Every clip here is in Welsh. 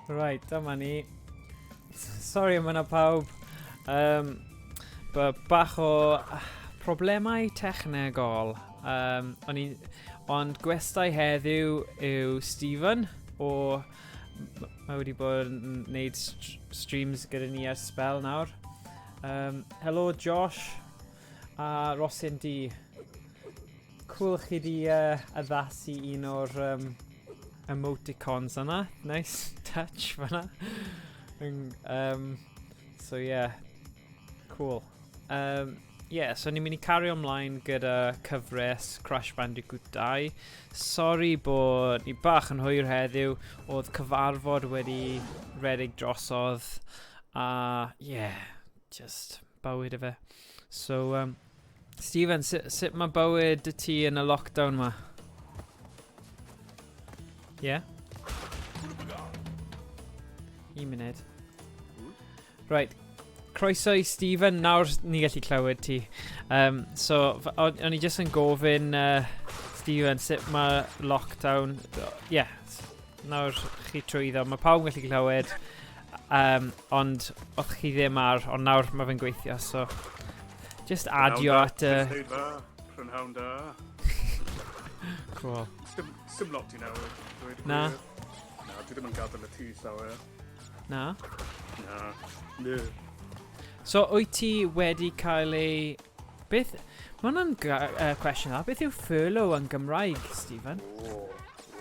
Right, dyma ni. Sorry am hwnna pawb. Um, bach o problemau technegol. Um, o'n i, ond gwestai heddiw yw Stephen o... Mae wedi bod yn gwneud streams gyda ni ers spel nawr. Um, helo Josh a Rosin D. Cool chi di uh, addasu un o'r um, emoticons yna. Nice touch fanna. Um, so yeah, cool. Um, yeah, so ni'n mynd i cario ymlaen gyda cyfres Crash Bandicoot 2. Sorry bod ni bach yn hwyr heddiw, oedd cyfarfod wedi redeg drosodd, a yeah, just bywyd efe. So, um, Stephen, sut, sut mae bywyd y ti yn y lockdown ma? Ie? Yeah? Un munud. Right, croeso i Stephen, nawr ni gallu clywed ti. Um, so, o'n i jyst yn gofyn, uh, Stephen, sut mae lockdown... Ie, yeah, nawr chi trwyddo, mae pawb yn gallu clywed, um, ond o'ch chi ddim ar, ond nawr mae fe'n gweithio, so just adio at y... Prynhawn da. Cool. Sim, sim lot i newid, dweud Na. Na, dwi ddim yn gadael y tŷ llawer. Na? Na. Ne. So, wyt ti wedi cael ei... Beth... Mae hwnna'n uh, cwestiwn dda. Beth yw furlough yn Gymraeg, Stephen? O,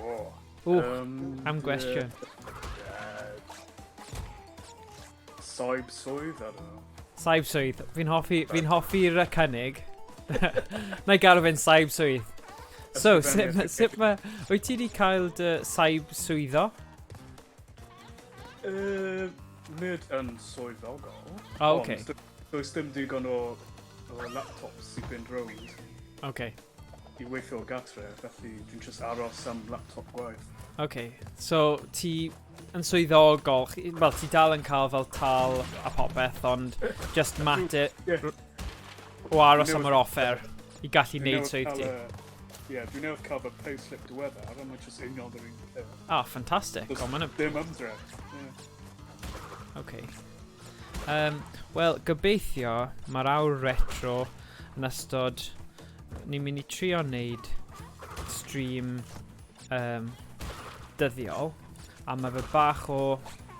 o. O, am gwestiwn. Saib swydd, I don't know. Saib swydd. Fi'n hoffi, fi'n hoffi'r cynnig. Na i galw fe'n saib swydd. So, sut, sut mae... Wyt ti wedi cael dy saib swyddo? Uh, nid yn swyddogol. O, oh, okay. Ond does dim digon o, o laptops i fynd rownd. Okay. I weithio o gatre, felly dwi'n just aros am laptop gwaith. Okay, so ti yn swyddogol, wel ti dal yn cael fel tal a popeth, ond just mater yeah. o aros am yr offer i gallu neud swydd ti. Ie, yeah, dwi newydd cael fy payslip diweddar, a mae'n just union yr un peth. Ah, ffantastig. Oh, Dim ymdrech. Yeah. Okay. Um, Wel, gobeithio mae'r awr retro yn ystod... Ni'n mynd i trio wneud stream um, dyddiol, a mae fe bach o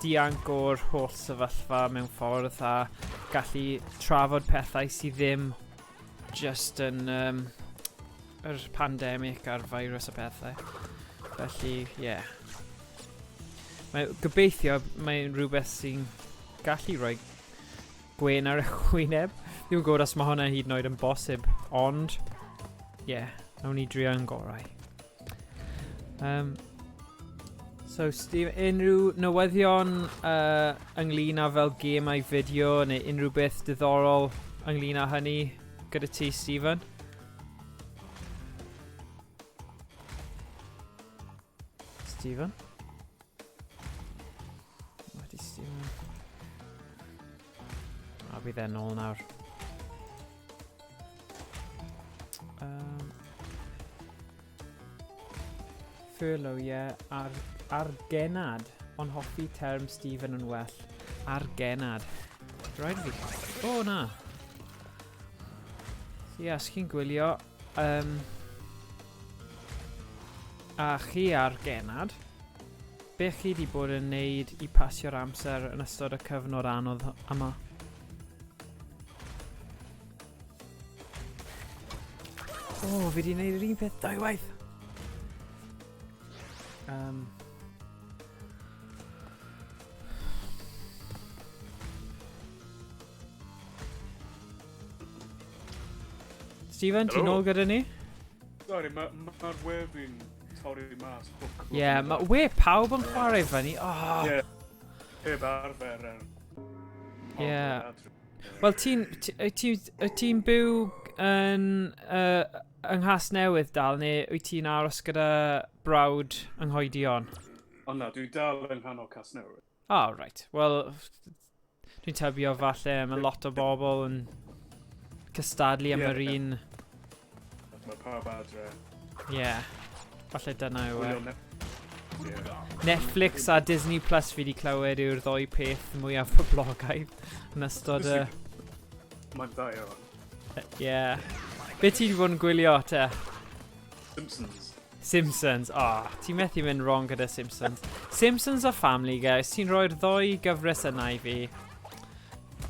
dianc o'r holl sefyllfa mewn ffordd a gallu trafod pethau sydd ddim just yn um, yr pandemig a'r virus a pethau. Felly, ie. Yeah. Mae, gobeithio mae'n rhywbeth sy'n gallu rhoi gwên ar y chwyneb. Ddim yn gwybod os mae hwnna hyd yn oed yn bosib, ond, ie, yeah, nawn ni drio yn gorau. Um, so, Steve, unrhyw newyddion uh, ynglyn â fel gemau fideo neu unrhyw beth diddorol ynglyn â hynny gyda ti, Stephen? Stephen? Wedi Stephen. A bydd e'n ôl nawr. Um, furlough, ie, yeah, ar, ar genad. Ond hoffi term Stephen yn well. Ar genad. Rhaid fi. O, oh, na. Ie, yeah, os chi'n gwylio, um, a chi ar genad, be chi wedi bod yn neud i pasio'r amser yn ystod y cyfnod anodd yma? O, oh, fi wedi neud yr un peth dau waith. Um, Stephen, ti'n ôl gyda ni? Sorry, mae'r ma, we fi'n torri mas. Ie, yeah, mae we pawb yn chwarae fyny. Oh. Ie, yeah. heb arfer. Er. Ie. Yeah. Wel, ti'n ti, ti, ti byw yn, uh, yng Nghas Newydd dal, neu wyt ti'n aros gyda brawd yng Nghoedion? O na, dwi dal yng nghanol Casnewydd. Oh, right. Wel, dwi'n tybio falle mae lot o bobl yn cystadlu am yr un... Mae pawb adre. Ie. Yeah. Falle dyna yw e. Yeah. Netflix a Disney Plus fi wedi clywed yw'r ddoi peth mwyaf poblogaidd yn ystod y. Mae'n dda iawn. Ie. Yeah. Be ti wedi bod yn gwylio te? Simpsons. Simpsons. Oh, ti'n methu mynd wrong gyda Simpsons. Simpsons a Family Guy, os ti'n rhoi'r ddoi gyfres yna i fi,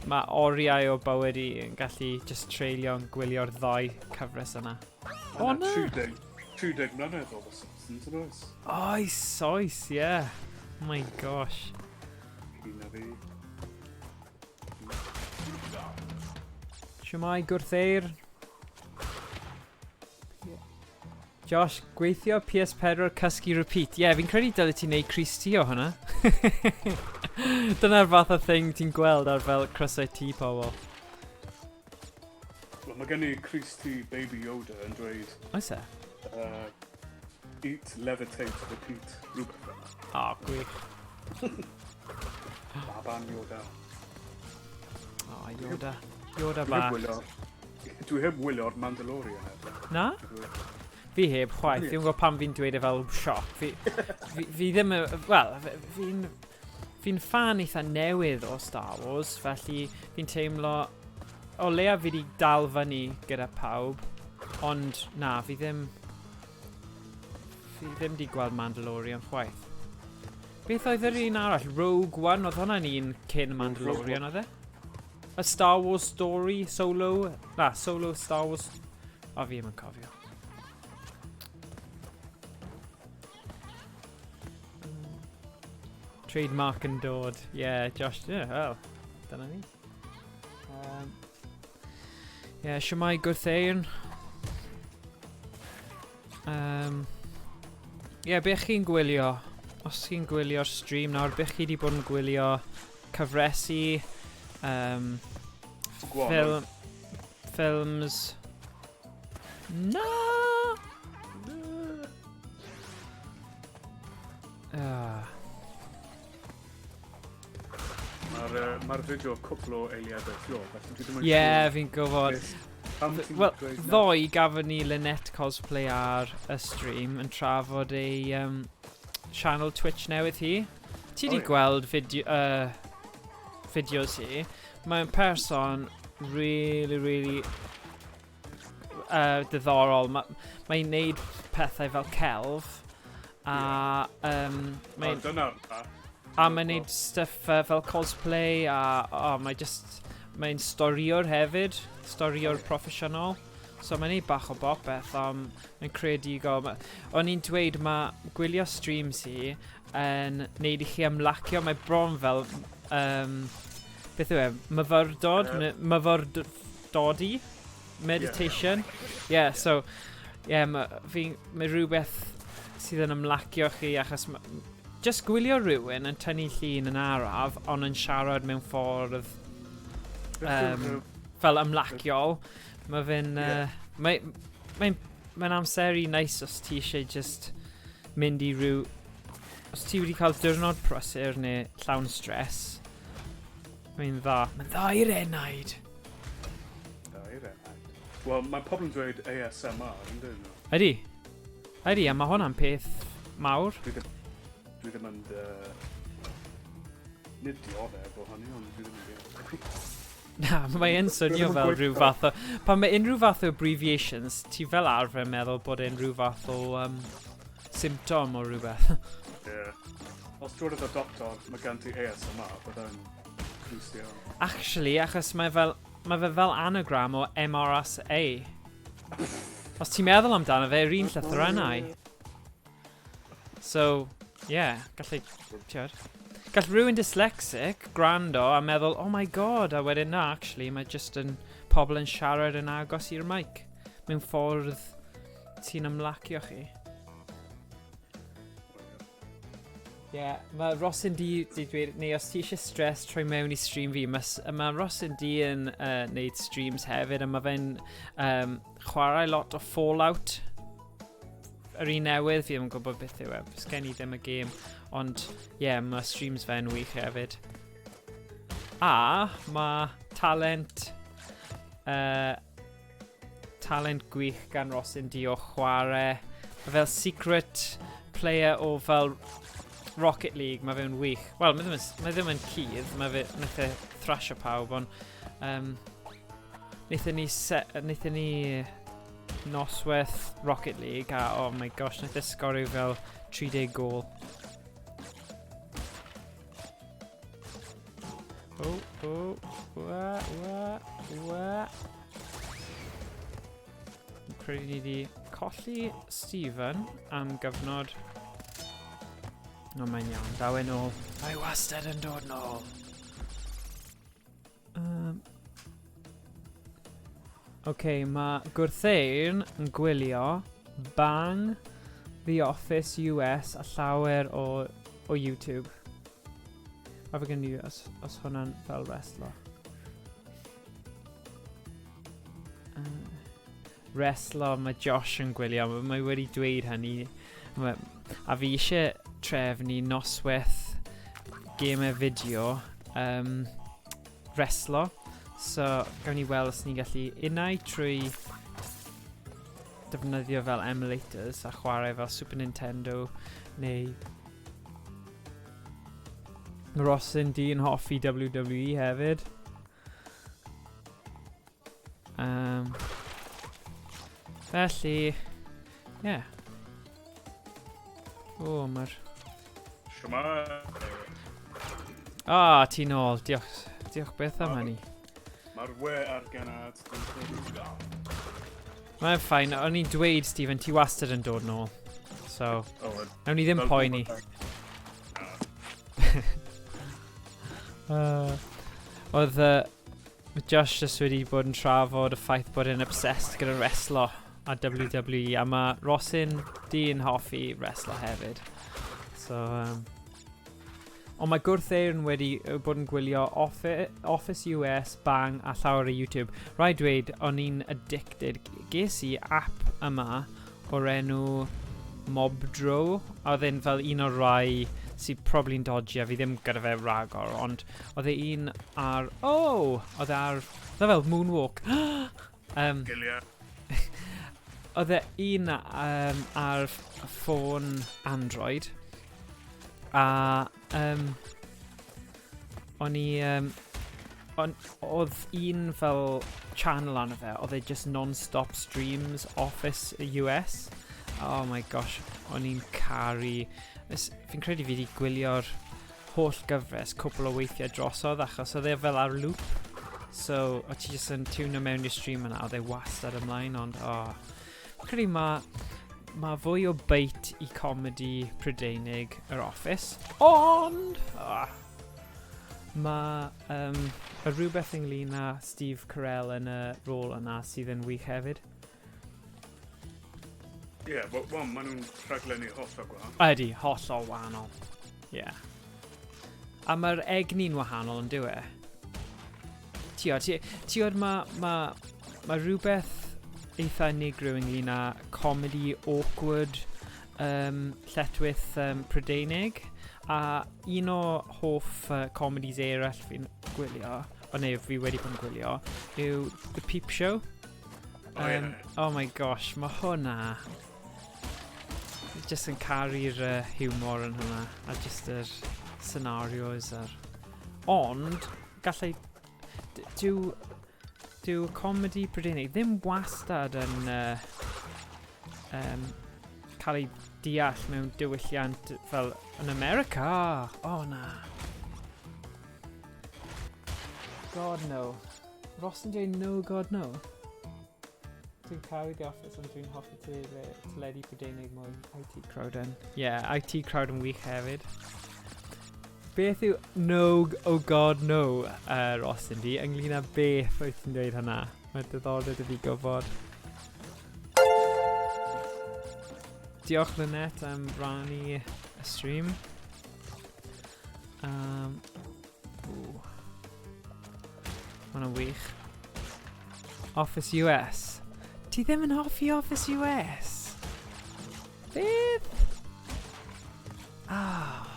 mae oriau o bywyd i yn gallu just treulio yn gwylio'r ddoi cyfres yna. O na! 30, 30 mlynedd o The Simpsons yn oes? Oes, oes, ie. Yeah. Oh my gosh. Un a fi. Siwmai gwrtheir. Josh, gweithio PS4 cysgu repeat. Ie, yeah, fi'n credu dylai ti wneud Cris T o hwnna. Dyna'r fath o thing ti'n gweld ar fel crysau T pobl. Wel, mae gen i Cris T Baby Yoda yn dweud. Oes e? Eat, levitate, repeat, rhywbeth fel yna. O, oh, gwych. Baban Yoda. O, oh, Yoda. Yoda bach. Dwi heb wylio'r Mandalorian eto. Na? Fi heb chwaith. Fi'n gwybod pam fi'n dweud e fel sioc. Fi ddim. Wel, fi'n fan eitha newydd o Star Wars, felly fi'n teimlo o leia fi wedi dal fyny gyda pawb, ond na, fi ddim wedi gweld Mandalorian chwaith. Beth oedd yr un arall? Rogue One, oedd hwnna'n un cyn Mandalorian, oedd e? A Star Wars Story, Solo? Na, Solo Star Wars. O, fi ddim yn cofio. Trademark yn dod. Yeah, Josh, yeah, well, dyna ni. Yeah, siwmai gwrtheyrn. Yeah, be chi'n gwylio? Os chi'n gwylio'r stream nawr, be chi wedi bod yn gwylio cyfresi, ffilms? Na! Ah. Mae'r ma fideo cwpl o eiliadau tu ôl, felly dwi ddim yn Ie, yeah, fi'n gwybod. Pam ti'n Wel, dweud na? ddoe gafon ni Lynette Cosplay ar y stream yn trafod ei channel Twitch newydd hi. Ti di O, ie. gweld fideos hi. Mae'n person really, really diddorol. Mae'n neud pethau fel celf. A O, dyna'r na. a mae'n neud stuff fel cosplay a oh, mae just mae'n storiwr hefyd, storiwr proffesiynol. So mae'n neud bach o bopeth, ond mae'n creadigol. O'n i'n dweud mae gwylio streams hi yn neud i chi ymlacio, mae bron fel, beth yw e, myfyrdod, myfyrdodi, meditation. Yeah, so, yeah, mae rhywbeth sydd yn ymlacio chi achos just gwylio rhywun yn tynnu llun yn araf, ond yn siarad mewn ffordd fel ymlaciol, mae fe'n Mae'n amseru neis os ti eisiau just mynd i ryw. Os ti wedi cael diwrnod prysur neu llawn stress, mae'n dda. Mae'n dda i'r enaid. Da i'r enaid. Wel, mae pobl yn dweud ASMR, yn dyn nhw? Ydy. Ydy, a mae hwnna'n peth mawr. Dwi ddim yn nid dioddef o hynny, ond dwi ddim yn deall. Na, mae e'n swnio Dwi ddim yn fel rhyw gweithio. fath o. Pan mae unrhyw fath o abbreviations, ti fel arfer yn meddwl bod e'n rhyw fath o symptom o rhywbeth. Ie. Os dwi'n y doctor, mae gen ti ASMR, byddai'n drist iawn. Actually, achos mae fe fel anagram o MRSA. Os ti'n meddwl amdano fe, yr un llythrennau. So, yeah, gallu, ti'od, gall rhywun dyslexic gwrando a meddwl, "Oh my God," a wedyn na, actually, mae just yn pobl yn siarad yn agos i'r mic. Mewn ffordd ti'n ymlacio chi. Ie, yeah, mae Rosin D di dweud, neu os ti eisiau stress troi mewn i stream fi, mae Rosin D yn neud streams hefyd, a mae fe'n chwarae lot o Fallout. Yr un newydd, fi ddim yn gwybod beth yw e, sgen i ddim y gêm, ond ie, yeah, mae streams fe'n wych hefyd. A mae talent gwych gan Rosin D o chwarae, mae fel secret. player o fel Rocket League, mae fe'n wych. Wel, mae ddim yn, mae ddim yn cudd, mae fe, wnaeth e thrasio pawb, ond wnaethon ni, se, wnaethon ni noswaith Rocket League, a oh my gosh, wnaeth e sgorio fel 30 gol. Oh, oh, wa, wa, wa. Fi'n credu ni wedi colli Stephen am gyfnod. No, mae'n iawn. Daw e nôl. Mae wastad yn dod nôl. OK, mae Gwrtheyrn yn gwylio Bang, The Office US a llawer o, o YouTube. A fe gen i os, os hwnna'n fel wrestlo. Wrestlo, mae Josh yn gwylio, mae wedi dweud hynny. Mae, a fi eisiau trefnu noswaith gemau fideo wrestlo. So, gawn ni weld os ni'n gallu unau trwy defnyddio fel emulators a chwarae fel Super Nintendo neu Rosin di'n hoffi WWE hefyd. Felly, ie. Yeah. O, mae'r... Shwmae! Ah, ti nôl. Diolch, diolch beth am hynny. Mae'r we ar genad. Mae'n fine. O'n i'n dweud, Stephen, ti wastad yn dod nôl. So, oh, nawn ni ddim poeni. Oedd Josh just wedi bod yn trafod y ffaith bod e'n obsessed gyda wrestlo a WWE, a mae Rosin di'n hoffi wrestlo hefyd. So, ond mae Gwrtheyrn wedi bod yn gwylio Office US, Bang a llawer o YouTube. Rhaid dweud, o'n i'n addicted. Ges i app yma o'r enw Mobdro, a oedd e'n fel un o'r rai sydd probably'n dodgy a fi ddim gyda fe ragor, ond oedd e un ar... Oh! Oedd e ar... Oedd e fel Moonwalk. Gilia. Oedd e un ar ffôn Android, a o'n i... On, oedd un fel channel arno fe, oedd e just non-stop streams Office US. Oh my gosh, o'n i'n caru... Fi'n credu fi wedi gwylio'r holl gyfres cwpl o weithiau drosodd achos oedd e fel ar loop. So, o ti jyst yn tiwnio mewn i'r stream yna, oedd e wastad ymlaen, ond oh. Fi'n credu mae fwy o bait i comedy Prydeinig yr Office, ond... Oh, mae y rhywbeth ynglyn â Steve Carell yn y rôl yna sydd yn wych hefyd. Ie, yeah, wel, maen nhw'n rhaglenni hollol gwahanol. Ydy, hollol wahanol. Ie. Yeah. A mae'r egni'n wahanol yn dyw e? Ti'n mae rhywbeth eitha unigryw ynglyn â comedy awkward lletchwith Prydeinig. A un o hoff comedies eraill fi'n gwylio, o neu fi wedi bod yn gwylio, yw The Peep Show. Oh, yeah. Oh my gosh, mae hwnna just yn caru'r humor yn hwnna, a just yr scenarios a'r... Ond, gallai... Dyw comedy Prydeinig ddim wastad yn cael ei deall mewn diwylliant fel yn America. Oh na. God no. Ross yn dweud no, God no. Dwi'n caru The Office, ond dwi'n hoffi teledu Prydeinig mwy. IT Crowd yn. Yeah, IT Crowd yn wych hefyd. Beth yw no, oh God no, Ross di, ynglyn â beth wyt ti'n dweud hynna? Mae diddordeb i fi gwybod. Diolch Lynette am rannu y stream. Ww. Ma' hwnna'n wych. Office US. Ti ddim yn hoffi Office US? Beth? Ah.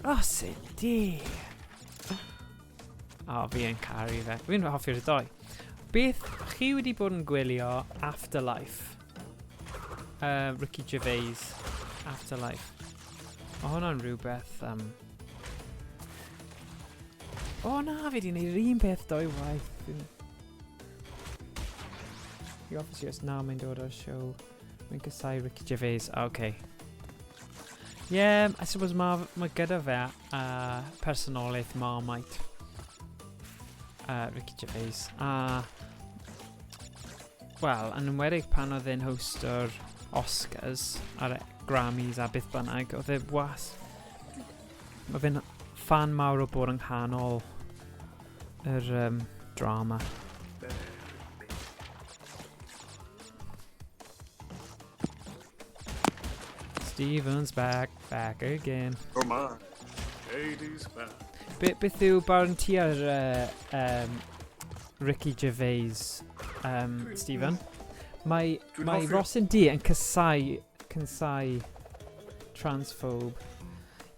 Ross di. O, fi yn caru fe. Fi'n hoffi'r ddoi. Beth chi wedi bod yn gwylio Afterlife? Ricky Gervais. Afterlife. Mae hwnna'n rhywbeth... O oh, na, fi di wneud yr un peth doi waith. The Office US, na, mae'n dod o'r show. Mae'n casau Ricky Gervais. Ah, okay. Yeah, I suppose mae ma gyda fe personoliaeth Marmite. Ricky Gervais. A, wel, yn enwedig pan oedd e'n host o'r Oscars a'r Grammys a beth bynnag, oedd e was... Mae fe'n fan mawr o bod yng nghanol yr drama. Stephen's back, back again. Oh my, Katie's back. Be, beth yw barn ti ar Ricky Gervais, Stephen? Mae, mae Ross yn D yn casau, casau transphobe.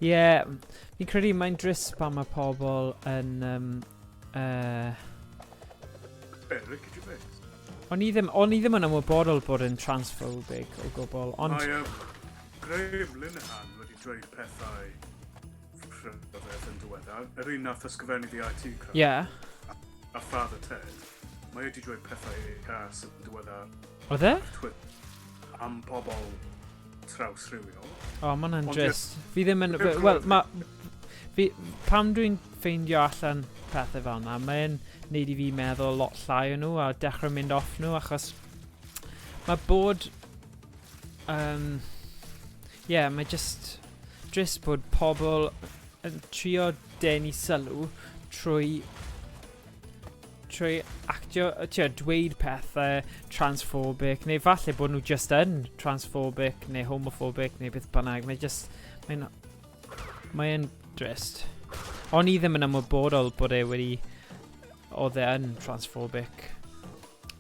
Ie, yeah, fi'n credu mae'n drist pan mae pobl yn... Be, Ricky Gervais? O'n i ddim yn ymwybodol bod yn transphobic o gwbl, ond... Mae Graham Linehan wedi dweud pethau rhyfedd yn diweddar. Yr un nath ysgrifennu The IT Crowd. A Father Ted. Mae wedi dweud pethau cas yn diweddar. Oedd e? Am pobl trawsrhywiol. O, oh, mae hwnna'n drist. Fi ddim yn... Wel, ma... Fi, pam dwi'n ffeindio allan pethau fel yna, mae'n neud i fi meddwl lot llai o nhw a dechrau mynd off nhw, achos mae bod... Yeah, mae just drist bod pobl yn trio denu sylw trwy actio, trio dweud pethau transphobic, neu falle bod nhw just yn transphobic, neu homophobic, neu beth bynnag. Mae just, mae'n drist. O'n i ddim yn ymwybodol bod e wedi, oedd e yn transphobic.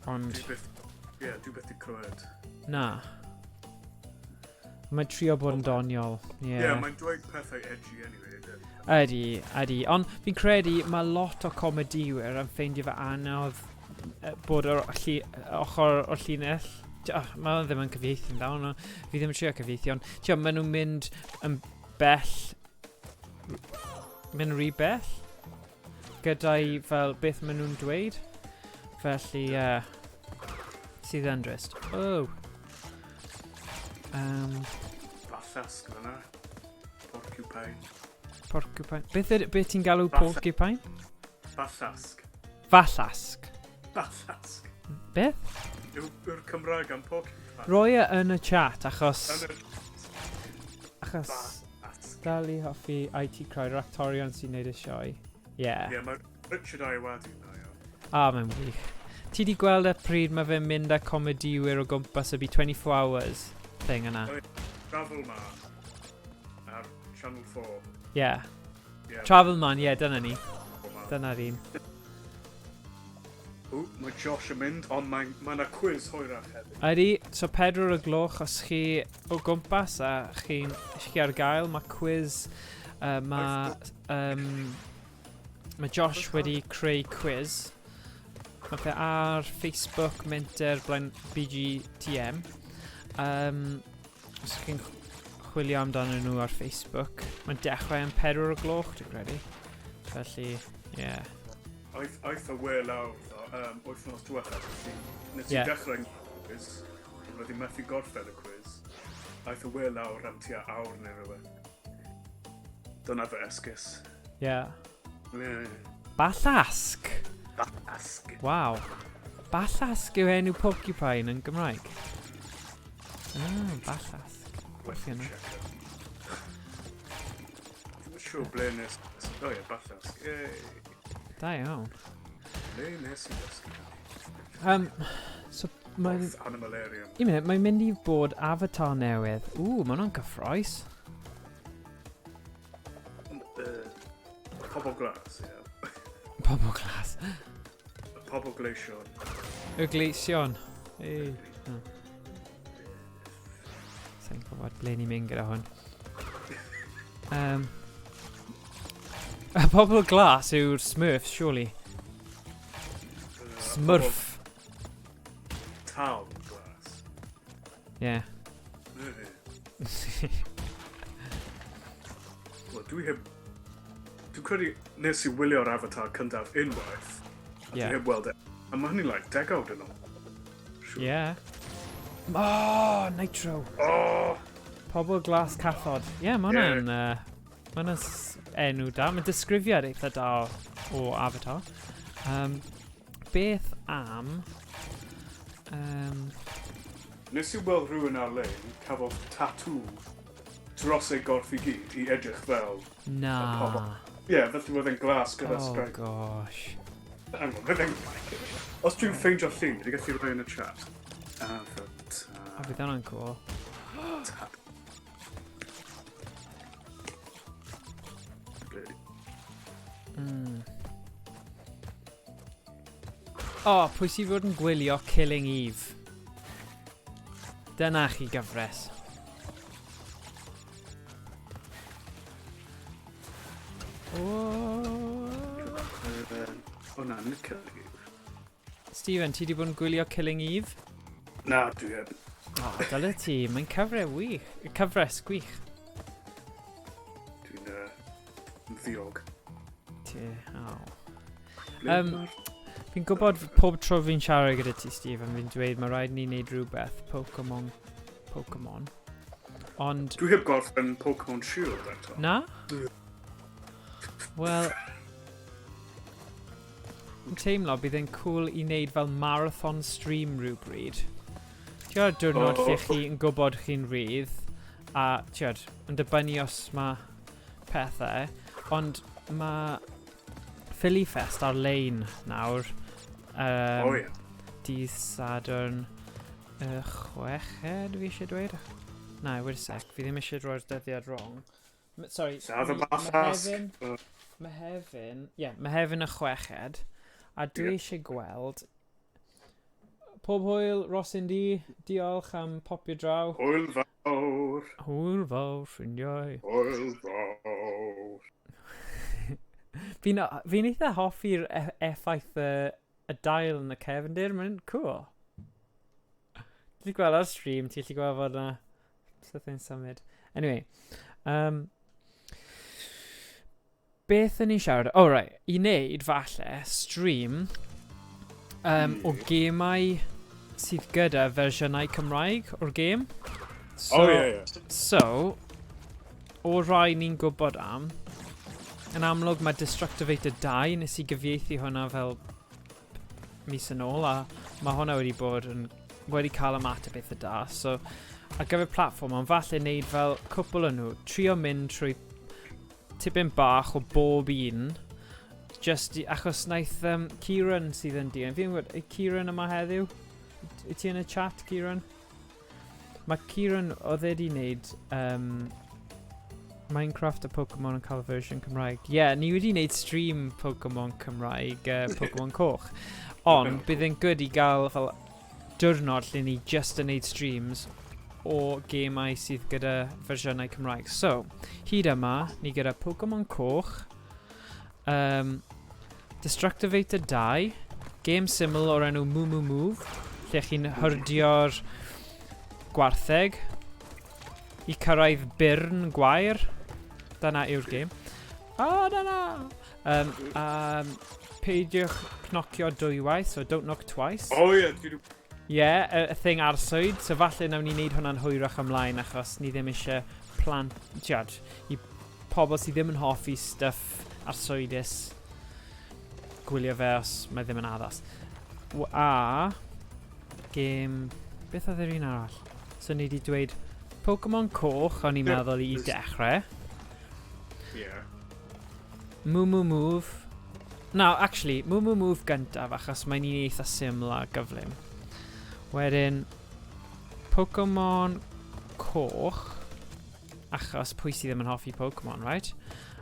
Ond... Ie, yeah, dwi byth 'di clywed. Na. Mae'n trio bod yn doniol. Ie, yeah, mae'n dweud pethau edgy anyway. Ydy, ydy. Ond fi'n credu mae lot o comediwyr yn ffeindio fe anodd bod o'r ochr o'r llinell. Oh, mae ddim yn cyfieithu'n dda, ond fi ddim yn trio cyfieithu, ond tio, maen nhw'n mynd yn bell, mynd rhy bell, gyda'i fel beth maen nhw'n dweud. Felly, sydd yn drist. Oh. Ballasg fyna. Porcupine. Porcupine. Beth ti'n galw porcupine? Ballasg. Fallasg. Ballasg. Beth? Yw'r Cymraeg am porcupine. Roi e yn y chat achos... Achos... Dal i hoffi IT Crowd, yr actorion sy'n neud y sioe. Yeah. Ie, mae Richard Ayoade na, iawn. Ah, mae'n wych. Ti di gweld y pryd mae fe'n mynd â comediwyr o gwmpas y byd 24 hours thing yna? Travel Man ar Channel 4. Yeah. Travel Man, ie, yeah, dyna ni. Dyna'r un. O, mae Josh yn mynd, ond mae yna quiz hwyrach hefyd. Ydy, so 4 o'r gloch, os chi o gwmpas a chi ar gael, mae quiz, mae Josh wedi creu quiz. Mae fe ar Facebook Menter Blaen BGTM. Os chi'n chwilio amdano nhw ar Facebook, mae'n dechrau am 4 o'r gloch, dwi'n credu. Felly, ie. Yeah. Aeth y we lawr, ddo, wythnos diwethaf, felly nes i dechrau'n quiz, ond wedi methu gorffen y quiz. Aeth y we lawr am tua awr neu rhywbeth. Dyna fy esgus. Yeah. Ballasg! Ballasg. Waw. Ballasg yw enw porcupine yn Gymraeg. Ah, ballasg. Werth Hwnna. check. Ddim yn siŵr ble nes... O ie, ballasg. Yay. Da iawn. Ble nes i ddysgu hynny? So, mae'n... Wrth Animalarium. Un munud, mae'n mynd i bod Avatar newydd. Ww, mae hwnna'n gyffrous. Pobl glas, ie. Pobl glas. Pobl gleision. Y gleision. Ei. Oh. Sa'n gwybod ble ni'n mynd gyda hwn. Y pobl glas yw'r Smurfs, surely. Smurf. Tal glas. Yeah. Ie. Dwi heb... Dwi'n credu nes i wylio'r Avatar cyntaf unwaith. A dwi heb weld e. A mae hynny'n like degawd yn ôl. Siŵr. Yeah. Oh, Nitro. Oh! Pobl glas cathod. Ie, yeah, mae hwnna'n... Yeah. Mae hwnna'n enw da. Mae'n disgrifiad eitha da o Avatar. Beth am... Nes i weld rhywun ar-lein cafodd tatŵ dros ei gorff i gyd i edrych fel Na. y pobl. Ie, yeah, felly roedd e'n glas gyda oh, stripe. Gosh. Hang on, bydd e'n... Os dwi'n ffeindio llun, dwi'n gallu rhoi yn y chat. Avatar. A fydd hwnna'n cool. Tat. O, oh, pwy sydd fod yn gwylio Killing Eve? Dyna chi gyfres. O, O na, nid Killing Eve. Steven, ti wedi bod yn gwylio Killing Eve? Na, dwi heb. O, oh, dyle ti. Mae'n cyfres wych. Cyfres gwych. Dwi'n ddiog. Ti, oh. Fi'n gwybod pob tro fi'n siarad gyda ti, Stephen, fi'n dweud mae rhaid ni wneud rhywbeth Pokemon. Ond... Dwi heb gorffen Pokemon Shield eto. Na? Wel... Fi'n teimlo bydd e'n cool i wneud fel marathon stream rhywbryd. Ti'n gwybod diwrnod lle chi'n gwybod chi'n rhydd, a ti'n gwybod, yn dibynnu os mae pethau, ond mae Philly Fest ar-lein nawr. O ie. Dydd Sadwrn y 6fed, fi eisiau dweud. Na, wait a sec, fi ddim eisiau rhoi'r dyddiad wrong. Sorry, Lladd y bachasg. Mehefin, ie, yeah, Mehefin y 6fed. A dwi eisiau gweld... Pob hwyl, Rosindi, diolch am popio draw. Hwyl fawr. Hwyl fawr, ffrindiau. Hwyl fawr. Fi'n fi eitha hoffi'r effaith y dail yn y cefndir, mae'n cool. Ti'n gweld ar stream, ti'n gallu gweld fod yna something symud. Anyway, beth yn ni'n siarad? Oh, right, i wneud falle stream o gemau sydd gyda fersiynau Cymraeg o'r gêm. So, oh, ie, ie. So, o rai ni'n gwybod am, yn amlwg mae Destructivator 2, nes i gyfieithu hwnna fel mis yn ôl, a mae hwnna wedi bod yn, wedi cael ymateb eitha da. So, ar gyfer platfform, ond falle wneud fel cwpl o nhw, trio mynd trwy tipyn bach o bob un, just i, achos naeth Kieran sydd yn dilyn, fi'n gwybod, yw Kieran yma heddiw? Wyt ti yn y chat, Kieran? Mae Kieran, oedd e wedi wneud Minecraft a Pokemon yn cael fersiwn Cymraeg. Ie, yeah, ni wedi wneud stream Pokemon Cymraeg, Pokemon Coch. Ond bydd e'n good i gael fel diwrnod lle ni just yn wneud streams o gemau sydd gyda fersiynau Cymraeg. So, hyd yma, ni gyda Pokemon Coch, Destructivator 2, game syml o'r enw Moo Moo Move, lle chi'n hyrdio'r gwartheg i cyrraedd byrn gwair. Dyna yw'r game. O, oh, dyna! Peidiwch cnocio dwywaith, so don't knock twice. Oh ie, dwi 'di... Ie, yeah, y thing arswyd, so falle nawn ni wneud hwnna'n hwyrach ymlaen achos ni ddim eisiau plant, tiad, i pobl sydd ddim yn hoffi stuff arswydus gwylio fe os mae ddim yn addas. A, game, beth oedd yr un arall? So ni wedi dweud Pokemon Coch, o'n i'n meddwl i dechrau. Moo Moo Move. No, actually, Moo Moo Move gyntaf, achos mae'n un eitha syml a gyflym. Wedyn, Pokemon Coch, achos pwy sydd ddim yn hoffi Pokemon, right?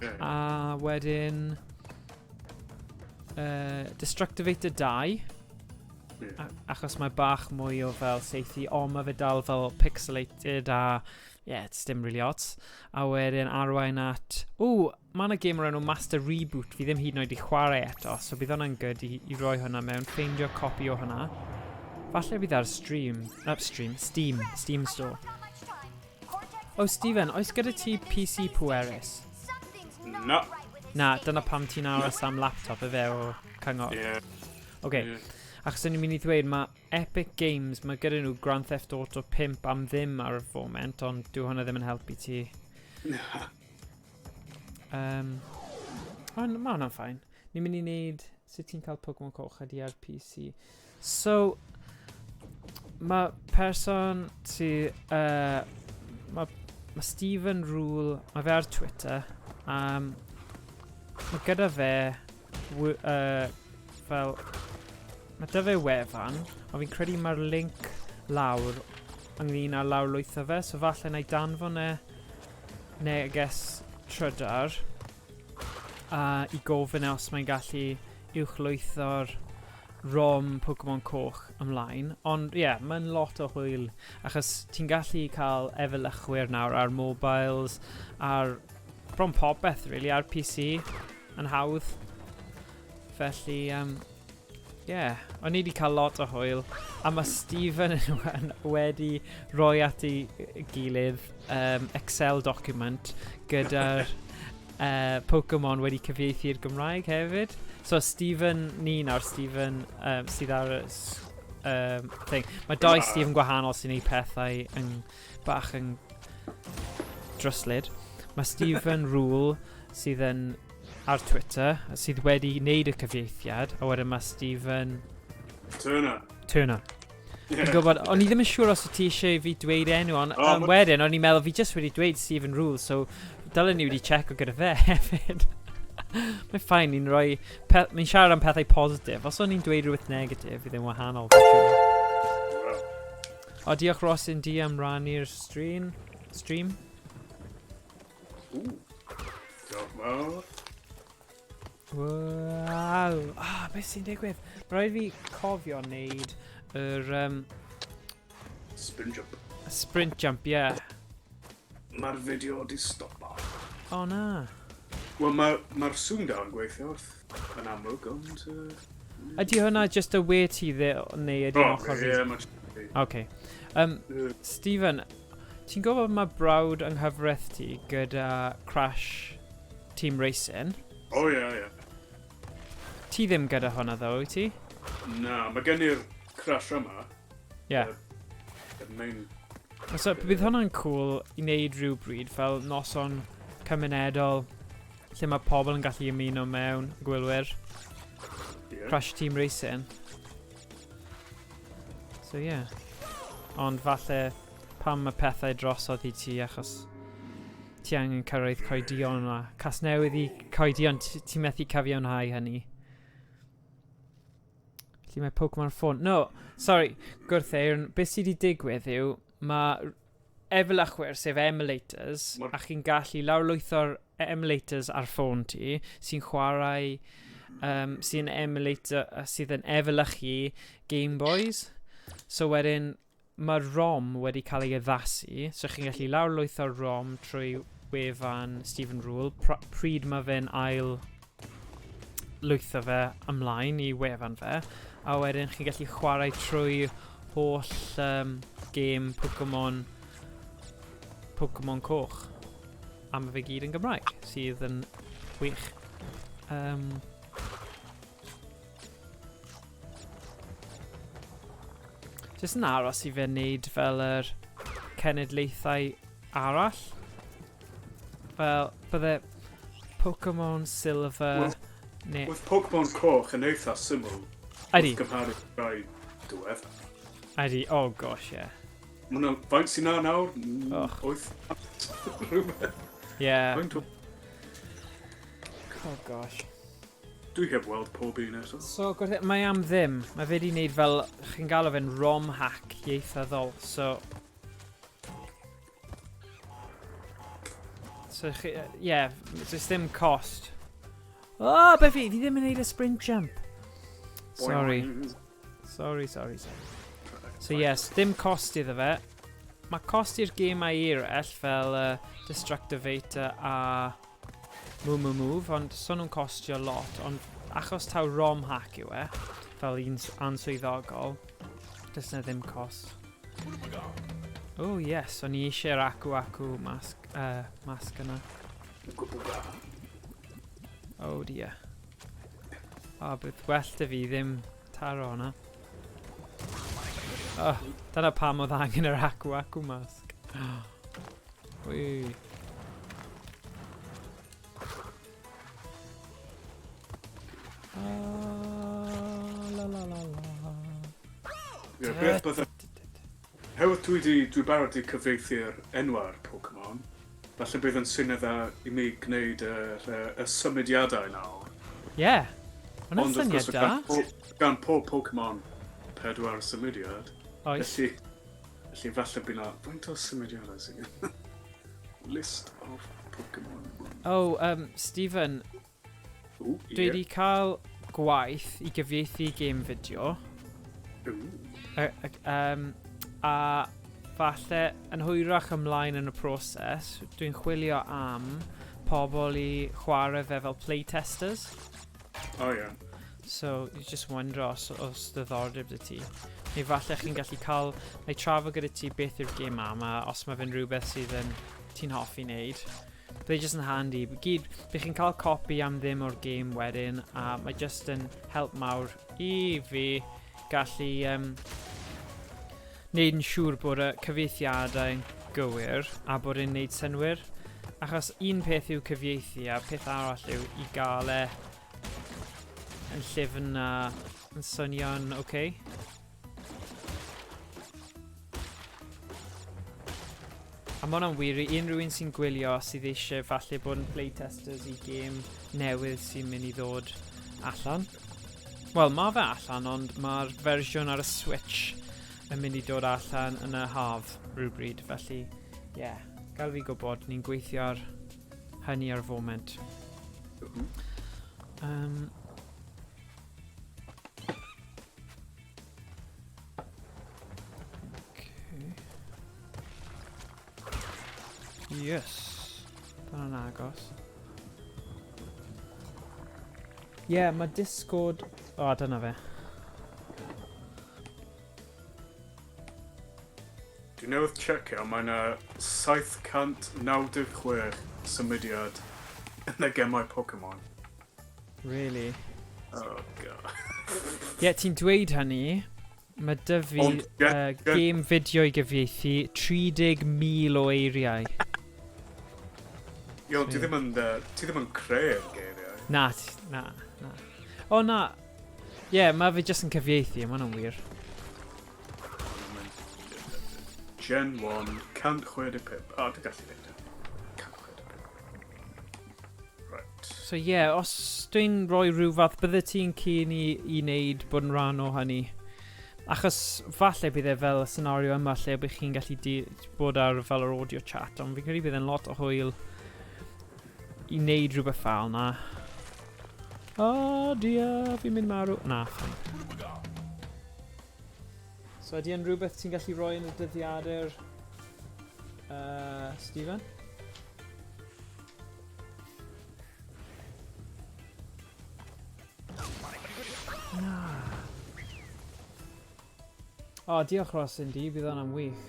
Yeah. A wedyn, Destructivator 2, achos mae bach mwy o fel seithi, o mae fe dal fel pixelated a, yeah, it's dim really odds. A wedyn arwain at, ww, mae yna game o'r enw Master Reboot, fi ddim hyd yn oed i chwarae eto, so bydd hwnna'n good i roi hwnna mewn, ffeindio copi o hwnna. Falle bydd ar stream, upstream, Steam, Steam Store. Oh, Steven, oes gyda ti PC pwerus? Na. Na, dyna pam ti'n aros am laptop y fe o cyngor. Ie. Yeah. Oce, Yeah. Achos o'n i'n mynd i ddweud, mae Epic Games, mae gyda nhw Grand Theft Auto 5 am ddim ar y foment, ond dyw hwnna ddim yn helpu ti. Na. Ond mae hwnna'n fine. Ni'n mynd i wneud sut ti'n cael Pokemon Coch ydi ar PC. So, mae person sy... Mae Stephen Rule, mae fe ar Twitter. Mae gyda fe fel... Mae 'da fe wefan, ond fi'n credu mae'r link lawr ynglyn â lawrlwytho fe, so falle na i danfon e neges trydar a i gofyn e os mae'n gallu uwchlwytho'r ROM Pokemon Coch ymlaen. Ond ie, yeah, mae'n lot o hwyl, achos ti'n gallu cael efelychwyr nawr ar mobiles, ar bron popeth, really, ar PC, yn hawdd. Felly, yeah, o'n i wedi cael lot o hwyl, a mae Stephen yn wedi rhoi at ei gilydd Excel document gyda'r Pokemon wedi cyfieithu i'r Gymraeg hefyd. So Stephen, ni nawr, Stephen sydd ar y thing. Mae dau Stephen gwahanol sy'n neud pethau yn bach yn dryslyd. Mae Stephen Rule sydd yn ar Twitter, sydd wedi wneud y cyfieithiad, a wedyn mae Stephen Turner. Turner. Yeah. Fi'n gwybod, o'n i ddim yn siŵr os wyt ti eisiau i fi dweud enw, ond O, wedyn o'n i'n meddwl fi just wedi dweud Stephen Rule, so dylen ni wedi checo gyda fe hefyd. Mae'n fine, ni'n rhoi... Ni'n siarad am pethau positif. Os o'n i'n dweud rhywbeth negatif, fydd e'n wahanol. Fi'n siŵr. Wel, O, diolch Rosin D am rannu'r stream. Stream. Ww. Diolch mawr. Waw. Ah, beth sy'n digwydd? Mae rhaid fi cofio wneud yr Spin jump. Sprint jump, ie. Yeah. Mae'r fideo di stopo. O na. Wel, mae'r ma sŵn dal yn gweithio wrth yn amlwg, ond Ydy hwnna just y we ti dde, neu ydy'n O, ochr fi? ie, mae'n Okay. Stephen, ti'n gwybod mae brawd yng nghyfraith ti gyda Crash Team Racing? O, ie, ie. Ti ddim gyda hwnna ddo, wyt ti? Na, mae gen i'r Crash yma. Ie. Yeah. Y main. So, bydd hwnna'n cool i wneud rhywbryd fel noson cymunedol lle mae pobl yn gallu ymuno mewn, gwylwyr, Crash Team Racing. So yeah. Ond falle pam mae pethau drosodd i ti achos ti angen cyrraedd Coedion a Casnewydd i Coedion, ti methu cyfiawnhau hynny. Felly mae Pokemon ffôn. No, sorry, Gwrtheyrn, beth sydd wedi digwydd yw mae efelychwyr, sef emulators, a chi'n gallu lawrlwytho'r emulators ar ffôn ti, sy'n chwarae, sy'n emulator, sydd yn efelychu Game Boys. So wedyn, mae ROM wedi cael ei addasu, so chi'n gallu lawrlwytho'r ROM trwy wefan Stephen Rule, pryd mae fe'n ail lwytho fe ymlaen i wefan fe, a wedyn chi'n gallu chwarae trwy holl gêm Pokemon Coch. A mae fe gyd yn Gymraeg, sydd yn wych. Jyst yn aros i fe wneud fel yr cenedlaethau arall. Fel, bydde Pokemon Silver neu With Pokemon Coch yn eitha syml Ydy. wrth gymharu rai diweddar. Ydy, oh gosh, ie. Yeah. Mae hwnna, faint sy'n na nawr? Och. 8 rhywbeth. Yeah. Faint o Oh gosh. Dwi heb weld pob un eto. So, mae am ddim. Mae fe wedi wneud fel, chi'n galw fe'n ROM hack ieithyddol, so... So, chi, yeah, does ddim cost. Oh, be fi ddim yn neud y sprint jump. Sorry. Sorry, sorry, sorry. So yes, dim cost iddo fe. Mae cost i'r gemau eraill fel Destructivator a Move Move Move, ond so nhw'n costio lot, ond achos taw ROM hack yw e, fel un answyddogol, does na ddim cost. Oh yes, o'n i eisiau'r Aku Aku mask yna. Oh dear. O, oh, bydd well dy fi ddim taro hwnna. Oh, dyna pam oedd angen yr Aku Aku mask. Ui. Ah, la la la la. Ie, beth bydde... Herwydd dwi di, dwi barod di cyfieithu'r enwau'r Pokemon, falle bydd yn syniad dda i mi gwneud y, y, y symudiadau nawr. Ie, yeah. Hwnna'n syniad da. Gan pob, gan pob Pokemon pedwar symudiad. Oes. Felly, felly falle bydd na... Faint o symudiadau sy'n List of Pokemon. Oh, Stephen, Ooh, dwi yeah. wedi cael gwaith i gyfieithu game fideo. Ooh. A falle yn hwyrach ymlaen yn y proses, dwi'n chwilio am pobl i chwarae fe fel playtesters. Oh, yeah. So, you just wonder os, os diddordeb dy ti. Neu falle chi'n gallu cael, neu trafod gyda ti beth yw'r gêm am, a os mae fe'n rhywbeth sydd yn ti'n hoffi wneud. Bydd jyst yn handy. Gyd, bydd chi'n cael copi am ddim o'r gêm wedyn, a mae jyst yn help mawr i fi gallu wneud yn siŵr bod y cyfieithiadau yn gywir a bod e'n wneud synnwyr. Achos un peth yw cyfieithu a peth arall yw i gael e yn llyfn a yn swnio'n oce. Okay. A mae hwnna'n wir i unrhyw un sy'n gwylio sydd eisiau falle bod yn playtesters i gêm newydd sy'n mynd i ddod allan. Wel, mae fe allan, ond mae'r fersiwn ar y Switch yn mynd i dod allan yn y haf rhywbryd, felly, ie, yeah, gael fi gwybod, ni'n gweithio ar hynny ar y foment. Okay. Yes. Dyna'n agos. Ie, yeah, mae Discord... O, oh, dyna fe. Dwi newydd checio, mae yna 796 symudiad yn y gemau Pokemon. Really? Oh, god. Ie, yeah, ti'n dweud hynny, mae dy fi Ond, ie, ie. game fideo i gyfieithu 30,000 o eiriau. Yo, ti ddim yn, ti ddim yn creu'r geiriau. Na, na, na. O, na. Ie, yeah, mae fe jyst yn cyfieithu, mae hwnna'n wir. Gen 1, 165. O, dwi'n gallu dweud e. 165. Right. So ie, yeah, os dwi'n rhoi rhyw fath, bydde ti'n keen i wneud bod yn rhan o hynny? Achos falle bydd e fel y scenario yma lle bych chi'n gallu bod ar fel yr audio chat, ond fi'n credu bydd e'n lot o hwyl i wneud rhywbeth fel na. Oh dear, fi'n mynd marw. Na, fine. So ydy e'n rhywbeth ti'n gallu rhoi yn y dyddiadur, Stephen? Na. O, oh, diolch Rosin di, bydd hwnna'n wych.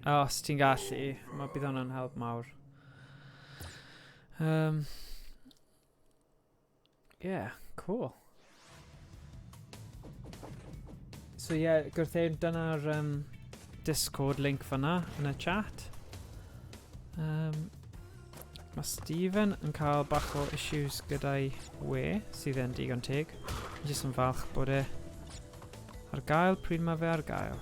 O, os ti'n gallu, mae bydd hwnna'n help mawr. Yeah, cool. So yeah, gwrtheyrn, dyna'r Discord link fyna yn y chat. Mae Stephen yn cael bach o issues gyda'i we, sydd yn digon teg. Dwi'n jyst yn falch bod e ar gael pryd mae fe ar gael.